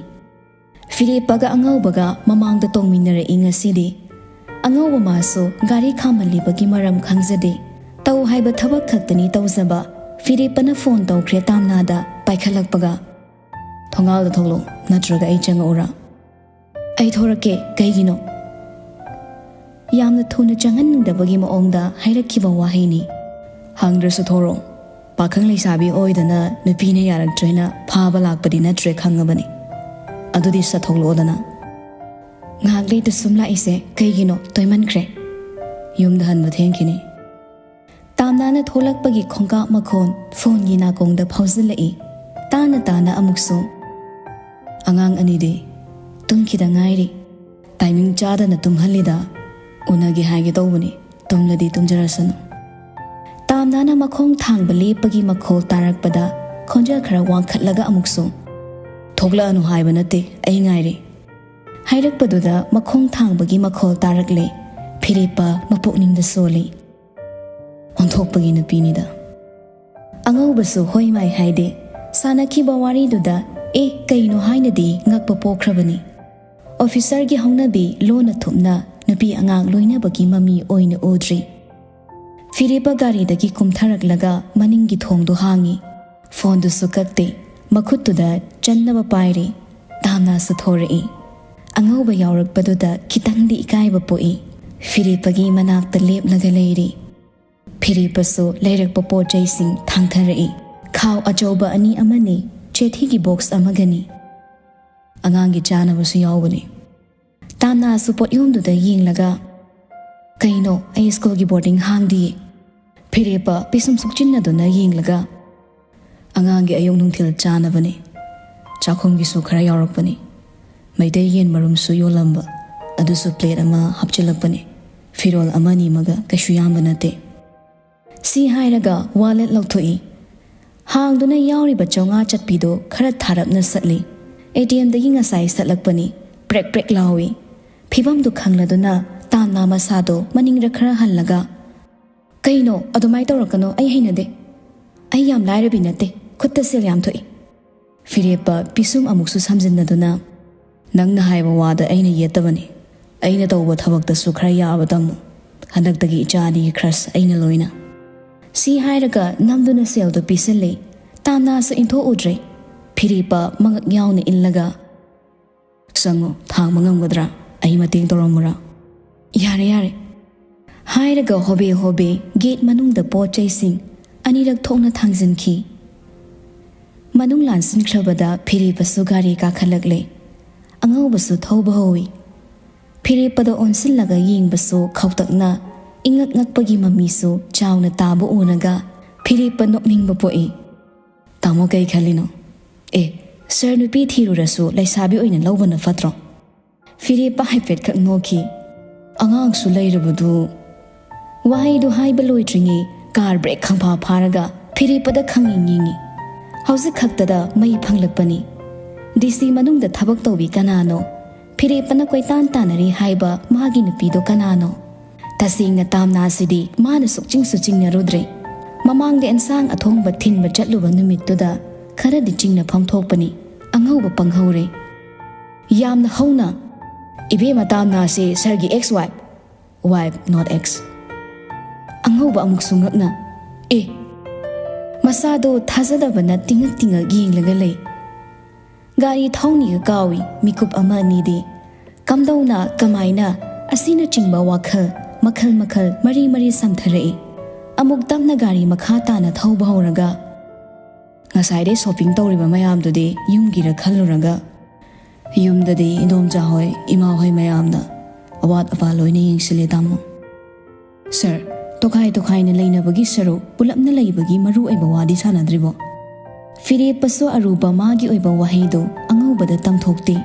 ꯐꯤꯔꯦꯞꯄꯒ ꯑꯉꯧꯕꯒ ꯃꯃꯥꯡꯗ ꯇꯣꯡꯃꯤꯟꯅꯔꯛꯏ ꯉꯁꯤꯗꯤ꯫ ꯑꯉꯧꯕ ꯃꯥꯁꯨ ꯒꯥꯔꯤ ꯈꯥꯝꯍꯜꯂꯤꯕꯒꯤ ꯃꯔꯝ ꯈꯪꯖꯗꯦ꯫ ꯇꯧ ꯍꯥꯏꯕ ꯊꯕꯛ ꯈꯛꯇꯅꯤ ꯇꯧꯖꯕ꯫ ꯐꯤꯔꯦꯞꯄꯅ ꯐꯣꯟ ꯇꯧꯈ꯭ꯔꯦ ꯇꯥꯝꯅꯥꯗ, ꯄꯥꯏꯈꯠꯂꯛꯄꯒ꯫ ꯊꯣꯡꯒꯥꯜꯗ ꯊꯣꯛꯂꯛꯑꯣ, ꯅꯠꯇ꯭ꯔꯒ ꯑꯩ ꯆꯪꯉꯛꯎꯔꯥ? ꯑꯩ ꯊꯣꯔꯛꯀꯦ꯫ ꯀꯩꯒꯤꯅꯣ? ꯌꯥꯝꯅ ꯊꯨꯅ ꯆꯪꯍꯟꯅꯤꯡꯗꯕꯒꯤ ꯃꯑꯣꯡꯗ ꯍꯥꯏꯔꯛꯈꯤꯕ ꯋꯥꯍꯩꯅꯤ꯫ ꯍꯪꯗ꯭ꯔꯁꯨ ꯊꯣꯔꯛꯑꯣ꯫ ꯄꯥꯈꯪ ꯂꯩꯁꯥꯕꯤ ꯑꯣꯏꯗꯅ ꯅꯨꯄꯤꯅ ꯌꯥꯔꯛꯇ꯭ꯔꯦꯅ ꯐꯥꯕ ꯂꯥꯛꯄꯗꯤ ꯅꯠꯇ꯭ꯔꯦ, ꯈꯪꯉꯕꯅꯤ꯫ ꯑꯗꯨꯗꯤ ꯁꯠꯊꯣꯛꯂꯛꯑꯣꯗꯅ꯫ ꯉꯥꯏꯍꯥꯛ ꯂꯩꯇ ꯁꯨꯝ ꯂꯥꯛꯏꯁꯦ ꯀꯩꯒꯤꯅꯣ? ꯇꯣꯏꯃꯟꯈ꯭ꯔꯦ꯫ ꯌꯨꯝꯗ ꯍꯟꯕ ꯊꯦꯡꯈꯤꯅꯤ꯫ ꯇꯥꯝꯅꯥꯅ ꯊꯣꯛꯂꯛꯄꯒꯤ ꯈꯣꯡꯀꯥꯞ ꯃꯈꯣꯟ ꯐꯣꯟꯒꯤ ꯅꯥꯀꯣꯡꯗ ꯐꯥꯎꯖꯤꯜꯂꯛꯏ꯫ ꯇꯥꯅ ꯇꯥꯅ ꯑꯃꯨꯛꯁꯨ, "ꯑꯉꯥꯡ ꯑꯅꯤꯗꯤ?" "ꯇꯨꯝꯈꯤꯗ ꯉꯥꯏꯔꯤ꯫ ꯇꯥꯏꯃꯤꯡ ꯆꯥꯗꯅ ꯇꯨꯝꯍꯜꯂꯤꯗ꯫ ꯎꯅꯒꯦ ꯍꯥꯏꯒꯦ ꯇꯧꯕꯅꯤ꯫ ꯇꯨꯝꯂꯗꯤ ꯇꯨꯝꯖꯔꯁꯅꯨ꯫" ꯇꯥꯝꯅꯥꯅ ꯃꯈꯣꯡ ꯊꯥꯡꯕ ꯂꯦꯞꯄꯒꯤ ꯃꯈꯣꯜ ꯇꯥꯔꯛꯄꯗ ꯈꯣꯟꯖꯦꯜ ꯈꯔ ꯋꯥꯡꯈꯠꯂꯒ ꯑꯃꯨꯛꯁꯨ, "ꯊꯣꯛꯂꯛꯑꯅꯨ ꯍꯥꯏꯕ ꯅꯠꯇꯦ, ꯑꯩ ꯉꯥꯏꯔꯤ꯫" ꯍꯥꯏꯔꯛꯄꯗꯨꯗ ꯃꯈꯣꯡ ꯊꯥꯡꯕꯒꯤ ꯃꯈꯣꯜ ꯇꯥꯔꯛꯂꯦ꯫ ꯐꯤꯔꯦꯞꯄ ꯃꯄꯨꯛꯅꯤꯡꯗ ꯁꯣꯜꯂꯤ꯫ ꯑꯣꯟꯊꯣꯛꯄꯒꯤ ꯅꯨꯄꯤꯅꯤꯗ꯫ ꯑꯉꯧꯕꯁꯨ ꯍꯣꯏ ꯃꯥꯏ ꯍꯥꯏꯗꯦ꯫ ꯁꯥꯟꯅꯈꯤꯕ ꯋꯥꯔꯤꯗꯨꯗ, "ꯑꯦ, ꯀꯩꯅꯣ?" ꯍꯥꯏꯅꯗꯤ ꯉꯛꯄ ꯄꯣꯛꯈ꯭ꯔꯕꯅꯤ꯫ ꯑꯣꯐꯤꯁꯔꯒꯤ ꯍꯧꯅꯕꯤ ꯂꯣꯟꯅ ꯊꯨꯞꯅ ꯅꯨꯄꯤ ꯑꯉꯥꯡ ꯂꯣꯏꯅꯕꯒꯤ ꯃꯃꯤ ꯑꯣꯏꯅ ꯎꯗ꯭ꯔꯤ꯫ ꯐꯤꯔꯦꯞꯄ ꯒꯥꯔꯤꯗꯒꯤ ꯀꯨꯝꯊꯔꯛꯂꯒ ꯃꯅꯤꯡꯒꯤ ꯊꯣꯡꯗꯨ ꯍꯥꯡꯉꯤ꯫ ꯐꯣꯟꯗꯨꯁꯨ ꯀꯛꯇꯦ꯫ ꯃꯈꯨꯠꯇꯨꯗ ꯆꯟꯅꯕ ꯄꯥꯏꯔꯤ꯫ ꯇꯥꯝꯅꯥꯁꯨ ꯊꯣꯔꯛꯏ꯫ ꯑꯉꯧꯕ ꯌꯥꯎꯔꯛꯄꯗꯨꯗ ꯈꯤꯇꯪꯗꯤ ꯏꯀꯥꯏꯕ ꯄꯣꯛꯏ꯫ ꯐꯤꯔꯦꯞꯄꯒꯤ ꯃꯅꯥꯛꯇ ꯂꯦꯞꯂꯒ ꯂꯩꯔꯤ꯫ ꯐꯤꯔꯦꯞꯄꯁꯨ ꯂꯩꯔꯛꯄ ꯄꯣꯠ ꯆꯩꯁꯤꯡ ꯊꯥꯡꯊꯔꯛꯏ꯫ ꯈꯥꯎ ꯑꯆꯧꯕ ꯑꯅꯤ ꯑꯃꯅꯤ, ꯆꯦꯊꯤꯒꯤ ꯕꯣꯛꯁ ꯑꯃꯒꯅꯤ꯫ ꯑꯉꯥꯡꯒꯤ ꯆꯥꯅꯕꯁꯨ ꯌꯥꯎꯕꯅꯤ꯫ ꯇꯥꯝꯅꯥꯁꯨ ꯄꯣꯠꯌꯣꯝꯗꯨꯗ ꯌꯦꯡꯂꯒ, "ꯀꯩꯅꯣ, ꯑꯩ ꯁ꯭ꯀꯨꯜꯒꯤ ꯕꯣꯔꯗꯤꯡ ꯍꯥꯡꯗꯤꯌꯦ?" ꯐꯤꯔꯦꯞꯄ ꯄꯤꯁꯨꯝ ꯁꯨꯛꯆꯤꯟꯅꯗꯨꯅ ꯌꯦꯡꯂꯒ, "ꯑꯉꯥꯡꯒꯤ ꯑꯌꯨꯛ ꯅꯨꯡꯊꯤꯜ ꯆꯥꯅꯕꯅꯤ꯫ ꯆꯥꯛꯈꯨꯝꯒꯤꯁꯨ ꯈꯔ ꯌꯥꯎꯔꯛꯄꯅꯤ꯫ ꯃꯩꯇꯩ ꯌꯦꯟ ꯃꯔꯨꯝꯁꯨ ꯌꯣꯜꯂꯝꯕ, ꯑꯗꯨꯁꯨ ꯄ꯭ꯂꯦꯠ ꯑꯃ ꯍꯥꯞꯆꯤꯜꯂꯛꯄꯅꯤ꯫ ꯐꯤꯔꯣꯜ ꯑꯃꯅꯤ ꯑꯃꯒ, ꯀꯩꯁꯨ ꯌꯥꯝꯕ ꯅꯠꯇꯦ꯫" ꯁꯤ ꯍꯥꯏꯔꯒ ꯋꯥꯂꯦꯠ ꯂꯧꯊꯣꯛꯏ꯫ ꯍꯥꯡꯗꯨꯅ ꯌꯥꯎꯔꯤꯕ ꯆꯥꯝꯃꯉꯥ ꯆꯠꯄꯤꯗꯨ ꯈꯔ ꯊꯥꯔꯞꯅ ꯁꯠꯂꯤ꯫ ꯑꯦ ꯇꯤ ꯑꯦꯝꯗꯒꯤ ꯉꯁꯥꯏ ꯁꯠꯂꯛꯄꯅꯤ꯫ ꯄ꯭ꯔꯦꯛ ꯄ꯭ꯔꯦꯛ ꯂꯥꯎꯏ꯫ ꯐꯤꯕꯝꯗꯨ ꯈꯪꯂꯗꯨꯅ ꯇꯥꯝꯅꯥ ꯃꯁꯥꯗꯨ ꯃꯅꯤꯡꯗ ꯈꯔ ꯍꯜꯂꯒ, "ꯀꯩꯅꯣ? ꯑꯗꯨꯃꯥꯏ ꯇꯧꯔꯛꯀꯅꯣ, ꯑꯩ ꯍꯩꯅꯗꯦ꯫ ꯑꯩ ꯌꯥꯝ ꯂꯥꯏꯔꯕꯤ ꯅꯠꯇꯦ, ꯈꯨꯠꯇ ꯁꯦꯜ ꯌꯥꯝ ꯊꯣꯛꯏ꯫" ꯐꯤꯔꯦꯞꯄ ꯄꯤꯁꯨꯝ ꯑꯃꯨꯛꯁꯨ ꯁꯝꯖꯤꯟꯅꯗꯨꯅ, "ꯅꯪꯅ ꯍꯥꯏꯕ ꯋꯥꯗ ꯑꯩꯅ ꯌꯦꯠꯇꯕꯅꯤ꯫ ꯑꯩꯅ ꯇꯧꯕ ꯊꯕꯛꯇꯁꯨ ꯈꯔ ꯌꯥꯕ ꯇꯝꯃꯨ꯫ ꯍꯟꯗꯛꯇꯒꯤ ꯏꯆꯥ ꯑꯅꯤꯒꯤ ꯈ꯭ꯔꯁ ꯑꯩꯅ ꯂꯣꯏꯅ꯫" ꯁꯤ ꯍꯥꯏꯔꯒ ꯅꯝꯗꯨꯅ ꯁꯦꯜꯗꯨ ꯄꯤꯁꯤꯜꯂꯤ꯫ ꯇꯥꯝꯅꯥꯁꯨ ꯏꯟꯊꯣꯛꯎꯗ꯭ꯔꯦ꯫ ꯐꯤꯔꯦꯞꯄ ꯃꯉꯛ ꯌꯥꯎꯅ ꯏꯜꯂꯒ, "ꯆꯪꯉꯣ, ꯊꯥꯡꯕ ꯉꯝꯒꯗ꯭ꯔꯥ? ꯑꯩ ꯃꯇꯦꯡ ꯇꯧꯔꯝꯃꯨꯔꯥ?" "ꯌꯥꯔꯦ, ꯌꯥꯔꯦ," ꯍꯥꯏꯔꯒ ꯍꯣꯕꯦ ꯍꯣꯕꯦ ꯒꯦꯠ ꯃꯅꯨꯡꯗ ꯄꯣꯠ ꯆꯩꯁꯤꯡ ꯑꯅꯤꯔꯛ ꯊꯣꯛꯅ ꯊꯥꯡꯖꯤꯟꯈꯤ꯫ ꯃꯅꯨꯡ ꯂꯥꯟꯁꯤꯟꯈ꯭ꯔꯕꯗ ꯐꯤꯔꯦꯞꯄꯁꯨ ꯒꯥꯔꯤ ꯀꯥꯈꯠꯂꯛꯂꯦ꯫ ꯑꯉꯧꯕꯁꯨ ꯊꯧꯕ ꯍꯧꯏ꯫ ꯐꯤꯔꯦꯞꯄꯗ ꯑꯣꯟꯁꯤꯜꯂꯒ ꯌꯦꯡꯕꯁꯨ ꯈꯧꯇꯛꯅ ꯏꯉꯛ ꯉꯛꯄꯒꯤ ꯃꯃꯤꯁꯨ ꯆꯥꯎꯅ ꯇꯥꯕ ꯎꯔꯒ ꯐꯤꯔꯦꯞꯄ ꯅꯣꯛꯅꯤꯡꯕ ꯄꯣꯛꯏ꯫ "ꯇꯥꯃꯣ, ꯀꯩ ꯈꯜꯂꯤꯅꯣ? ꯑꯦ, ꯁꯥꯔ, ꯅꯨꯄꯤ ꯊꯤꯔꯨꯔꯁꯨ ꯂꯩꯁꯥꯕꯤ ꯑꯣꯏꯅ ꯂꯧꯕꯅ ꯐꯠꯇ꯭ꯔꯣ?" ꯐꯤꯔꯦꯞꯄ ꯍꯥꯏꯐꯦꯠꯈꯛ ꯅꯣꯛꯈꯤ꯫ "ꯑꯉꯥꯡꯁꯨ ꯂꯩꯔꯕꯗꯨ꯫" ꯋꯥꯍꯩꯗꯨ ꯍꯥꯏꯕ ꯂꯣꯏꯗ꯭ꯔꯤꯉꯩ ꯀꯥꯔ ꯕ꯭ꯔꯦꯛ ꯈꯪꯐꯥ ꯐꯥꯔꯒ ꯐꯤꯔꯦꯞꯄꯗ ꯈꯪꯌꯦꯡ ꯌꯦꯡꯉꯤ꯫ ꯍꯧꯖꯤꯛ ꯈꯛꯇꯗ ꯃꯩ ꯐꯪꯂꯛꯄꯅꯤ꯫ ꯗꯤ ꯁꯤ ꯃꯅꯨꯡꯗ ꯊꯕꯛ ꯇꯧꯕꯤ ꯀꯅꯥꯅꯣ? ꯐꯤꯔꯦꯞꯄꯅ ꯀꯣꯏꯇꯥꯟ ꯇꯥꯟꯅꯔꯤ ꯍꯥꯏꯕ ꯃꯥꯒꯤ ꯅꯨꯄꯤꯗꯣ ꯀꯅꯥꯅꯣ? ꯇꯁꯦꯡꯅ ꯇꯥꯝꯅꯥꯁꯤꯗꯤ ꯃꯥꯅ ꯁꯨꯛꯆꯤꯡꯁꯨ ꯆꯤꯡꯅꯔꯨꯗ꯭ꯔꯦ꯫ ꯃꯃꯥꯡꯗ ꯑꯦꯟꯁꯥꯡ ꯑꯊꯣꯡꯕ ꯊꯤꯟꯕ ꯆꯠꯂꯨꯕ ꯅꯨꯃꯤꯠꯇꯨꯗ ꯈꯔꯗꯤ ꯆꯤꯡꯅꯐꯝ ꯊꯣꯛꯄꯅꯤ꯫ ꯑꯉꯧꯕ ꯄꯪꯍꯧꯔꯦ꯫ ꯌꯥꯝꯅ ꯍꯧꯅ, "ꯏꯕꯦꯝꯃ, ꯇꯥꯝꯅꯥꯁꯦ ꯁꯥꯔꯒꯤ ex wife." "Wife, not ex." ꯑꯉꯧꯕ ꯑꯃꯨꯛꯁꯨ ꯉꯛꯅ, "ꯑꯦ!" ꯃꯁꯥꯗꯣ ꯊꯥꯖꯗꯕꯅ ꯇꯤꯡꯉꯛ ꯇꯤꯡꯉꯛ ꯌꯦꯡꯂꯒ ꯂꯩ꯫ ꯒꯥꯔꯤ ꯊꯧꯅꯤꯒ ꯀꯥꯎꯏ ꯃꯤꯀꯨꯞ ꯑꯃ ꯑꯅꯤꯗꯤ꯫ ꯀꯝꯗꯧꯅ, ꯀꯃꯥꯏꯅ, ꯑꯁꯤꯅꯆꯤꯡꯕ ꯋꯥꯈꯜ ꯃꯈꯜ ꯃꯈꯜ ꯃꯔꯤ ꯃꯔꯤ ꯁꯝꯊꯔꯛꯏ꯫ ꯑꯃꯨꯛ ꯇꯞꯅ ꯒꯥꯔꯤ ꯃꯈꯥ ꯇꯥꯅ ꯊꯧꯕ ꯍꯧꯔꯒ, "ꯉꯁꯥꯏꯗꯩ ꯁꯣꯄꯤꯡ ꯇꯧꯔꯤꯕ ꯃꯌꯥꯝꯗꯨꯗꯤ ꯌꯨꯝꯒꯤꯔ ꯈꯜꯂꯨꯔꯒ, ꯌꯨꯝꯗꯗꯤ ꯏꯗꯣꯝꯆꯥ ꯍꯣꯏ, ꯏꯃꯥ ꯍꯣꯏ ꯃꯌꯥꯝꯅ ꯑꯋꯥꯠ ꯑꯄꯥ ꯂꯣꯏꯅ ꯌꯦꯡꯁꯤꯜꯂꯦ, ꯇꯥꯃꯣ꯫" "ꯁꯥꯔ, ꯇꯣꯈꯥꯏ ꯇꯣꯈꯥꯏꯅ ꯂꯩꯅꯕꯒꯤ ꯁꯔꯨꯛ ꯄꯨꯂꯞꯅ ꯂꯩꯕꯒꯤ ꯃꯔꯨ ꯑꯣꯏꯕ ꯋꯥꯗꯤ ꯁꯥꯟꯅꯗ꯭ꯔꯤꯕꯣ?" ꯐꯤꯔꯦꯞꯄꯁꯨ ꯑꯔꯨꯕ ꯃꯥꯒꯤ ꯑꯣꯏꯕ ꯋꯥꯍꯩꯗꯨ ꯑꯉꯧꯕꯗ ꯇꯝꯊꯣꯛꯇꯦ꯫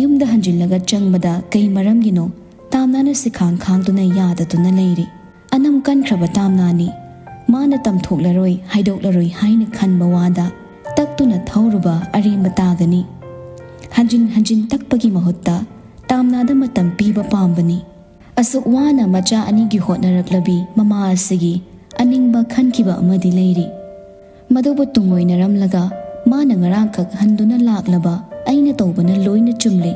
ꯌꯨꯝꯗ ꯍꯟꯖꯤꯜꯂꯒ ꯆꯪꯕꯗ ꯀꯩ ꯃꯔꯝꯒꯤꯅꯣ ꯇꯥꯝꯅꯥꯅ ꯁꯤꯈꯥꯡ ꯈꯥꯡꯗꯨꯅ ꯌꯥꯗꯗꯨꯅ ꯂꯩꯔꯤ꯫ ꯑꯅꯝ ꯀꯟꯈ꯭ꯔꯕ ꯇꯥꯝꯅꯥꯅꯤ꯫ ꯃꯥꯅ ꯇꯝꯊꯣꯛꯂꯔꯣꯏ, ꯍꯥꯏꯗꯣꯛꯂꯔꯣꯏ ꯍꯥꯏꯅ ꯈꯟꯕ ꯋꯥꯗ ꯇꯛꯇꯨꯅ ꯊꯧꯔꯨꯕ ꯑꯔꯦꯝꯕ ꯇꯥꯒꯅꯤ꯫ ꯍꯟꯖꯤꯟ ꯍꯟꯖꯤꯟ ꯇꯛꯄꯒꯤ ꯃꯍꯨꯠꯇ ꯇꯥꯝꯅꯥꯗ ꯃꯇꯝ ꯄꯤꯕ ꯄꯥꯝꯕꯅꯤ꯫ ꯑꯁꯨꯛ ꯋꯥꯅ ꯃꯆꯥ ꯑꯅꯤꯒꯤ ꯍꯣꯠꯅꯔꯛꯂꯕꯤ ꯃꯃꯥ ꯑꯁꯤꯒꯤ ꯑꯅꯤꯡꯕ ꯈꯟꯈꯤꯕ ꯑꯃꯗꯤ ꯂꯩꯔꯤ꯫ ꯃꯗꯨꯕꯨ ꯇꯨꯡꯑꯣꯏꯅꯔꯝꯂꯒ ꯃꯥꯅ ꯉꯔꯥꯡꯈꯛ ꯍꯟꯗꯨꯅ ꯂꯥꯛꯂꯕ "ꯑꯩꯅ ꯇꯧꯕꯅ ꯂꯣꯏꯅ ꯆꯨꯝꯂꯦ,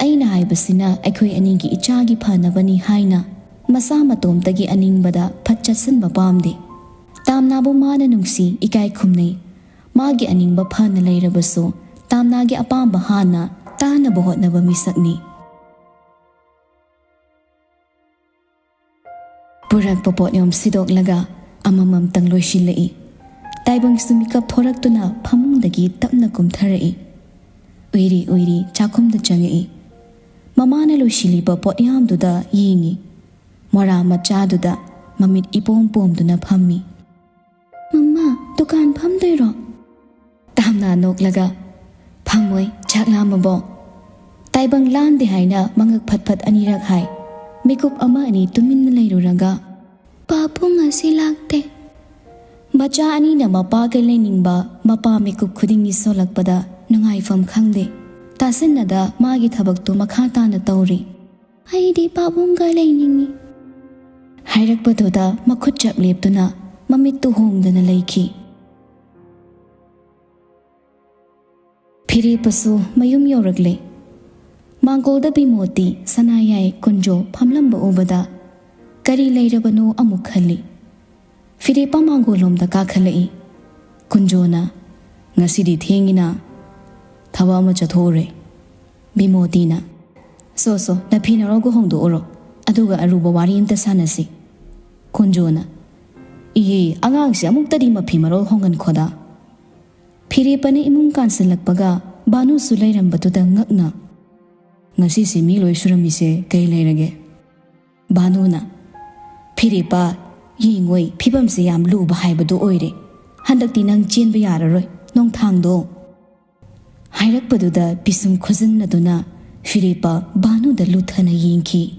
ꯑꯩꯅ ꯍꯥꯏꯕꯁꯤꯅ ꯑꯩꯈꯣꯏ ꯑꯅꯤꯒꯤ ꯏꯆꯥꯒꯤ ꯐꯅꯕꯅꯤ" ꯍꯥꯏꯅ ꯃꯁꯥ ꯃꯇꯣꯝꯇꯒꯤ ꯑꯅꯤꯡꯕꯗ ꯐꯠ ꯆꯠꯁꯤꯟꯕ ꯄꯥꯝꯗꯦ꯫ ꯇꯥꯝꯅꯥꯕꯨ ꯃꯥꯅ ꯅꯨꯡꯁꯤ, ꯏꯀꯥꯏ ꯈꯨꯝꯅꯩ꯫ ꯃꯥꯒꯤ ꯑꯅꯤꯡꯕ ꯐꯅ ꯂꯩꯔꯕꯁꯨ ꯇꯥꯝꯅꯥꯒꯤ ꯑꯄꯥꯝꯕ ꯍꯥꯟꯅ ꯇꯥꯅꯕ ꯍꯣꯠꯅꯕ ꯃꯤꯁꯛꯅꯤ꯫ ꯄꯨꯔꯛꯄ ꯄꯣꯠꯌꯣꯝ ꯁꯤꯗꯣꯛꯂꯒ ꯑꯃꯃꯝꯇꯪ ꯂꯣꯏꯁꯤꯜꯂꯛꯏ꯫ ꯇꯥꯏꯕꯪꯁꯨ ꯃꯤꯀꯞ ꯊꯣꯔꯛꯇꯨꯅ ꯐꯃꯨꯡꯗꯒꯤ ꯇꯞꯅ ꯀꯨꯝꯊꯔꯛꯏ꯫ ꯎꯏꯔꯤ ꯎꯏꯔꯤ ꯆꯥꯛꯈꯨꯝꯗ ꯆꯪꯉꯛꯏ꯫ ꯃꯃꯥꯅ ꯂꯣꯏꯁꯤꯜꯂꯤꯕ ꯄꯣꯠꯌꯥꯝꯗꯨꯗ ꯌꯦꯡꯉꯤ꯫ ꯃꯣꯔꯥ ꯃꯆꯥꯗꯨꯗ ꯃꯃꯤꯠ ꯏꯄꯣꯝ ꯄꯣꯝꯗꯨꯅ ꯐꯝꯃꯤ꯫ "ꯃꯃꯥ, ꯗꯨꯀꯥꯟ ꯐꯝꯗꯣꯏꯔꯣ?" ꯇꯥꯝꯅ ꯅꯣꯛꯂꯒ, "ꯐꯝꯃꯣꯏ, ꯆꯥꯛ ꯂꯥꯝꯃꯕꯣ?" ꯇꯥꯏꯕꯪ ꯂꯥꯟꯗꯦ ꯍꯥꯏꯅ ꯃꯉꯛ ꯐꯠ ꯐꯠ ꯑꯅꯤꯔꯛ ꯍꯥꯏ꯫ ꯃꯤꯀꯨꯞ ꯑꯃ ꯑꯅꯤ ꯇꯨꯃꯤꯟꯅ ꯂꯩꯔꯨꯔꯒ, "ꯄꯥꯕꯨꯡ ꯉꯁꯤ ꯂꯥꯛꯇꯦ꯫" ꯃꯆꯥ ꯑꯅꯤꯅ ꯃꯄꯥꯒ ꯂꯩꯅꯤꯡꯕ, ꯃꯄꯥ ꯃꯤꯀꯨꯞ ꯈꯨꯗꯤꯡꯒꯤ ꯁꯣꯜꯂꯛꯄꯗ ꯅꯨꯡꯉꯥꯏꯐꯝ ꯈꯪꯗꯦ꯫ ꯇꯥꯁꯤꯟꯅꯗ ꯃꯥꯒꯤ ꯊꯕꯛꯇꯨ ꯃꯈꯥ ꯇꯥꯅ ꯇꯧꯔꯤ꯫ "ꯑꯩꯗꯤ ꯄꯥꯕꯨꯡꯒ ꯂꯩꯅꯤꯡꯉꯤ꯫" ꯍꯥꯏꯔꯛꯄꯗꯨꯗ ꯃꯈꯨꯠ ꯆꯞ ꯂꯦꯞꯇꯨꯅ ꯃꯃꯤꯠꯇꯨ ꯍꯣꯡꯗꯅ ꯂꯩꯈꯤ꯫ ꯐꯤꯔꯦꯞꯄꯁꯨ ꯃꯌꯨꯝ ꯌꯧꯔꯛꯂꯦ꯫ ꯃꯥꯡꯒꯣꯜꯗ ꯕꯤꯃꯣꯇꯤ, ꯁꯅꯥꯌꯥꯏ, ꯀꯨꯟꯖꯣ ꯐꯝꯂꯝꯕ ꯎꯕꯗ ꯀꯔꯤ ꯂꯩꯔꯕꯅꯣ ꯑꯃꯨꯛ ꯈꯜꯂꯤ꯫ ꯐꯤꯔꯦꯞꯄ ꯃꯥꯡꯒꯣꯜꯂꯣꯝꯗ ꯀꯥꯈꯠꯂꯛꯏ꯫ ꯀꯨꯟꯖꯣꯅ, "ꯉꯁꯤꯗꯤ ꯊꯦꯡꯉꯤꯅ, ꯊꯕꯛ ꯑꯃ ꯆꯠꯊꯣꯛꯎꯔꯦ꯫" ꯕꯤꯃꯣꯇꯤꯅ, "ꯁꯣ ꯁꯣ, ꯅꯐꯤ ꯅꯔꯣꯜꯒ ꯍꯣꯡꯗꯣꯛꯎꯔꯣ, ꯑꯗꯨꯒ ꯑꯔꯨꯕ ꯋꯥꯔꯤ ꯑꯝꯇ ꯁꯥꯟꯅꯁꯤ꯫" ꯀꯨꯟꯖꯣꯅ, "ꯏꯍꯦ, ꯑꯉꯥꯡꯁꯦ ꯑꯃꯨꯛꯇꯗꯤ ꯃꯐꯤ ꯃꯔꯣꯜ ꯍꯣꯡꯍꯟꯈꯣꯗ꯫" ꯐꯤꯔꯦꯞꯄꯅ ꯏꯃꯨꯡ ꯀꯥꯟꯁꯤꯜꯂꯛꯄꯒ ꯚꯥꯅꯨꯁꯨ ꯂꯩꯔꯝꯕꯗꯨꯗ ꯉꯛꯅ, "ꯉꯁꯤꯁꯦ ꯃꯤ ꯂꯣꯏ ꯁꯨꯔꯝꯃꯤꯁꯦ ꯀꯩ ꯂꯩꯔꯒꯦ?" ꯚꯥꯅꯨꯅ, "ꯐꯤꯔꯦꯞꯄ, ꯌꯦꯡꯉꯣꯏ, ꯐꯤꯕꯝꯁꯦ ꯌꯥꯝ ꯂꯨꯕ ꯍꯥꯏꯕꯗꯨ ꯑꯣꯏꯔꯦ꯫ ꯍꯟꯗꯛꯇꯤ ꯅꯪ ꯆꯦꯟꯕ ꯌꯥꯔꯔꯣꯏ, ꯅꯣꯡꯊꯥꯡꯗꯣ꯫" ꯍꯥꯏꯔꯛꯄꯗꯨꯗ ꯄꯤꯁꯨꯝ ꯈꯨꯖꯤꯟꯅꯗꯨꯅ ꯐꯤꯔꯦꯞꯄ ꯚꯥꯅꯨꯗ ꯂꯨꯊꯅ ꯌꯦꯡꯈꯤ꯫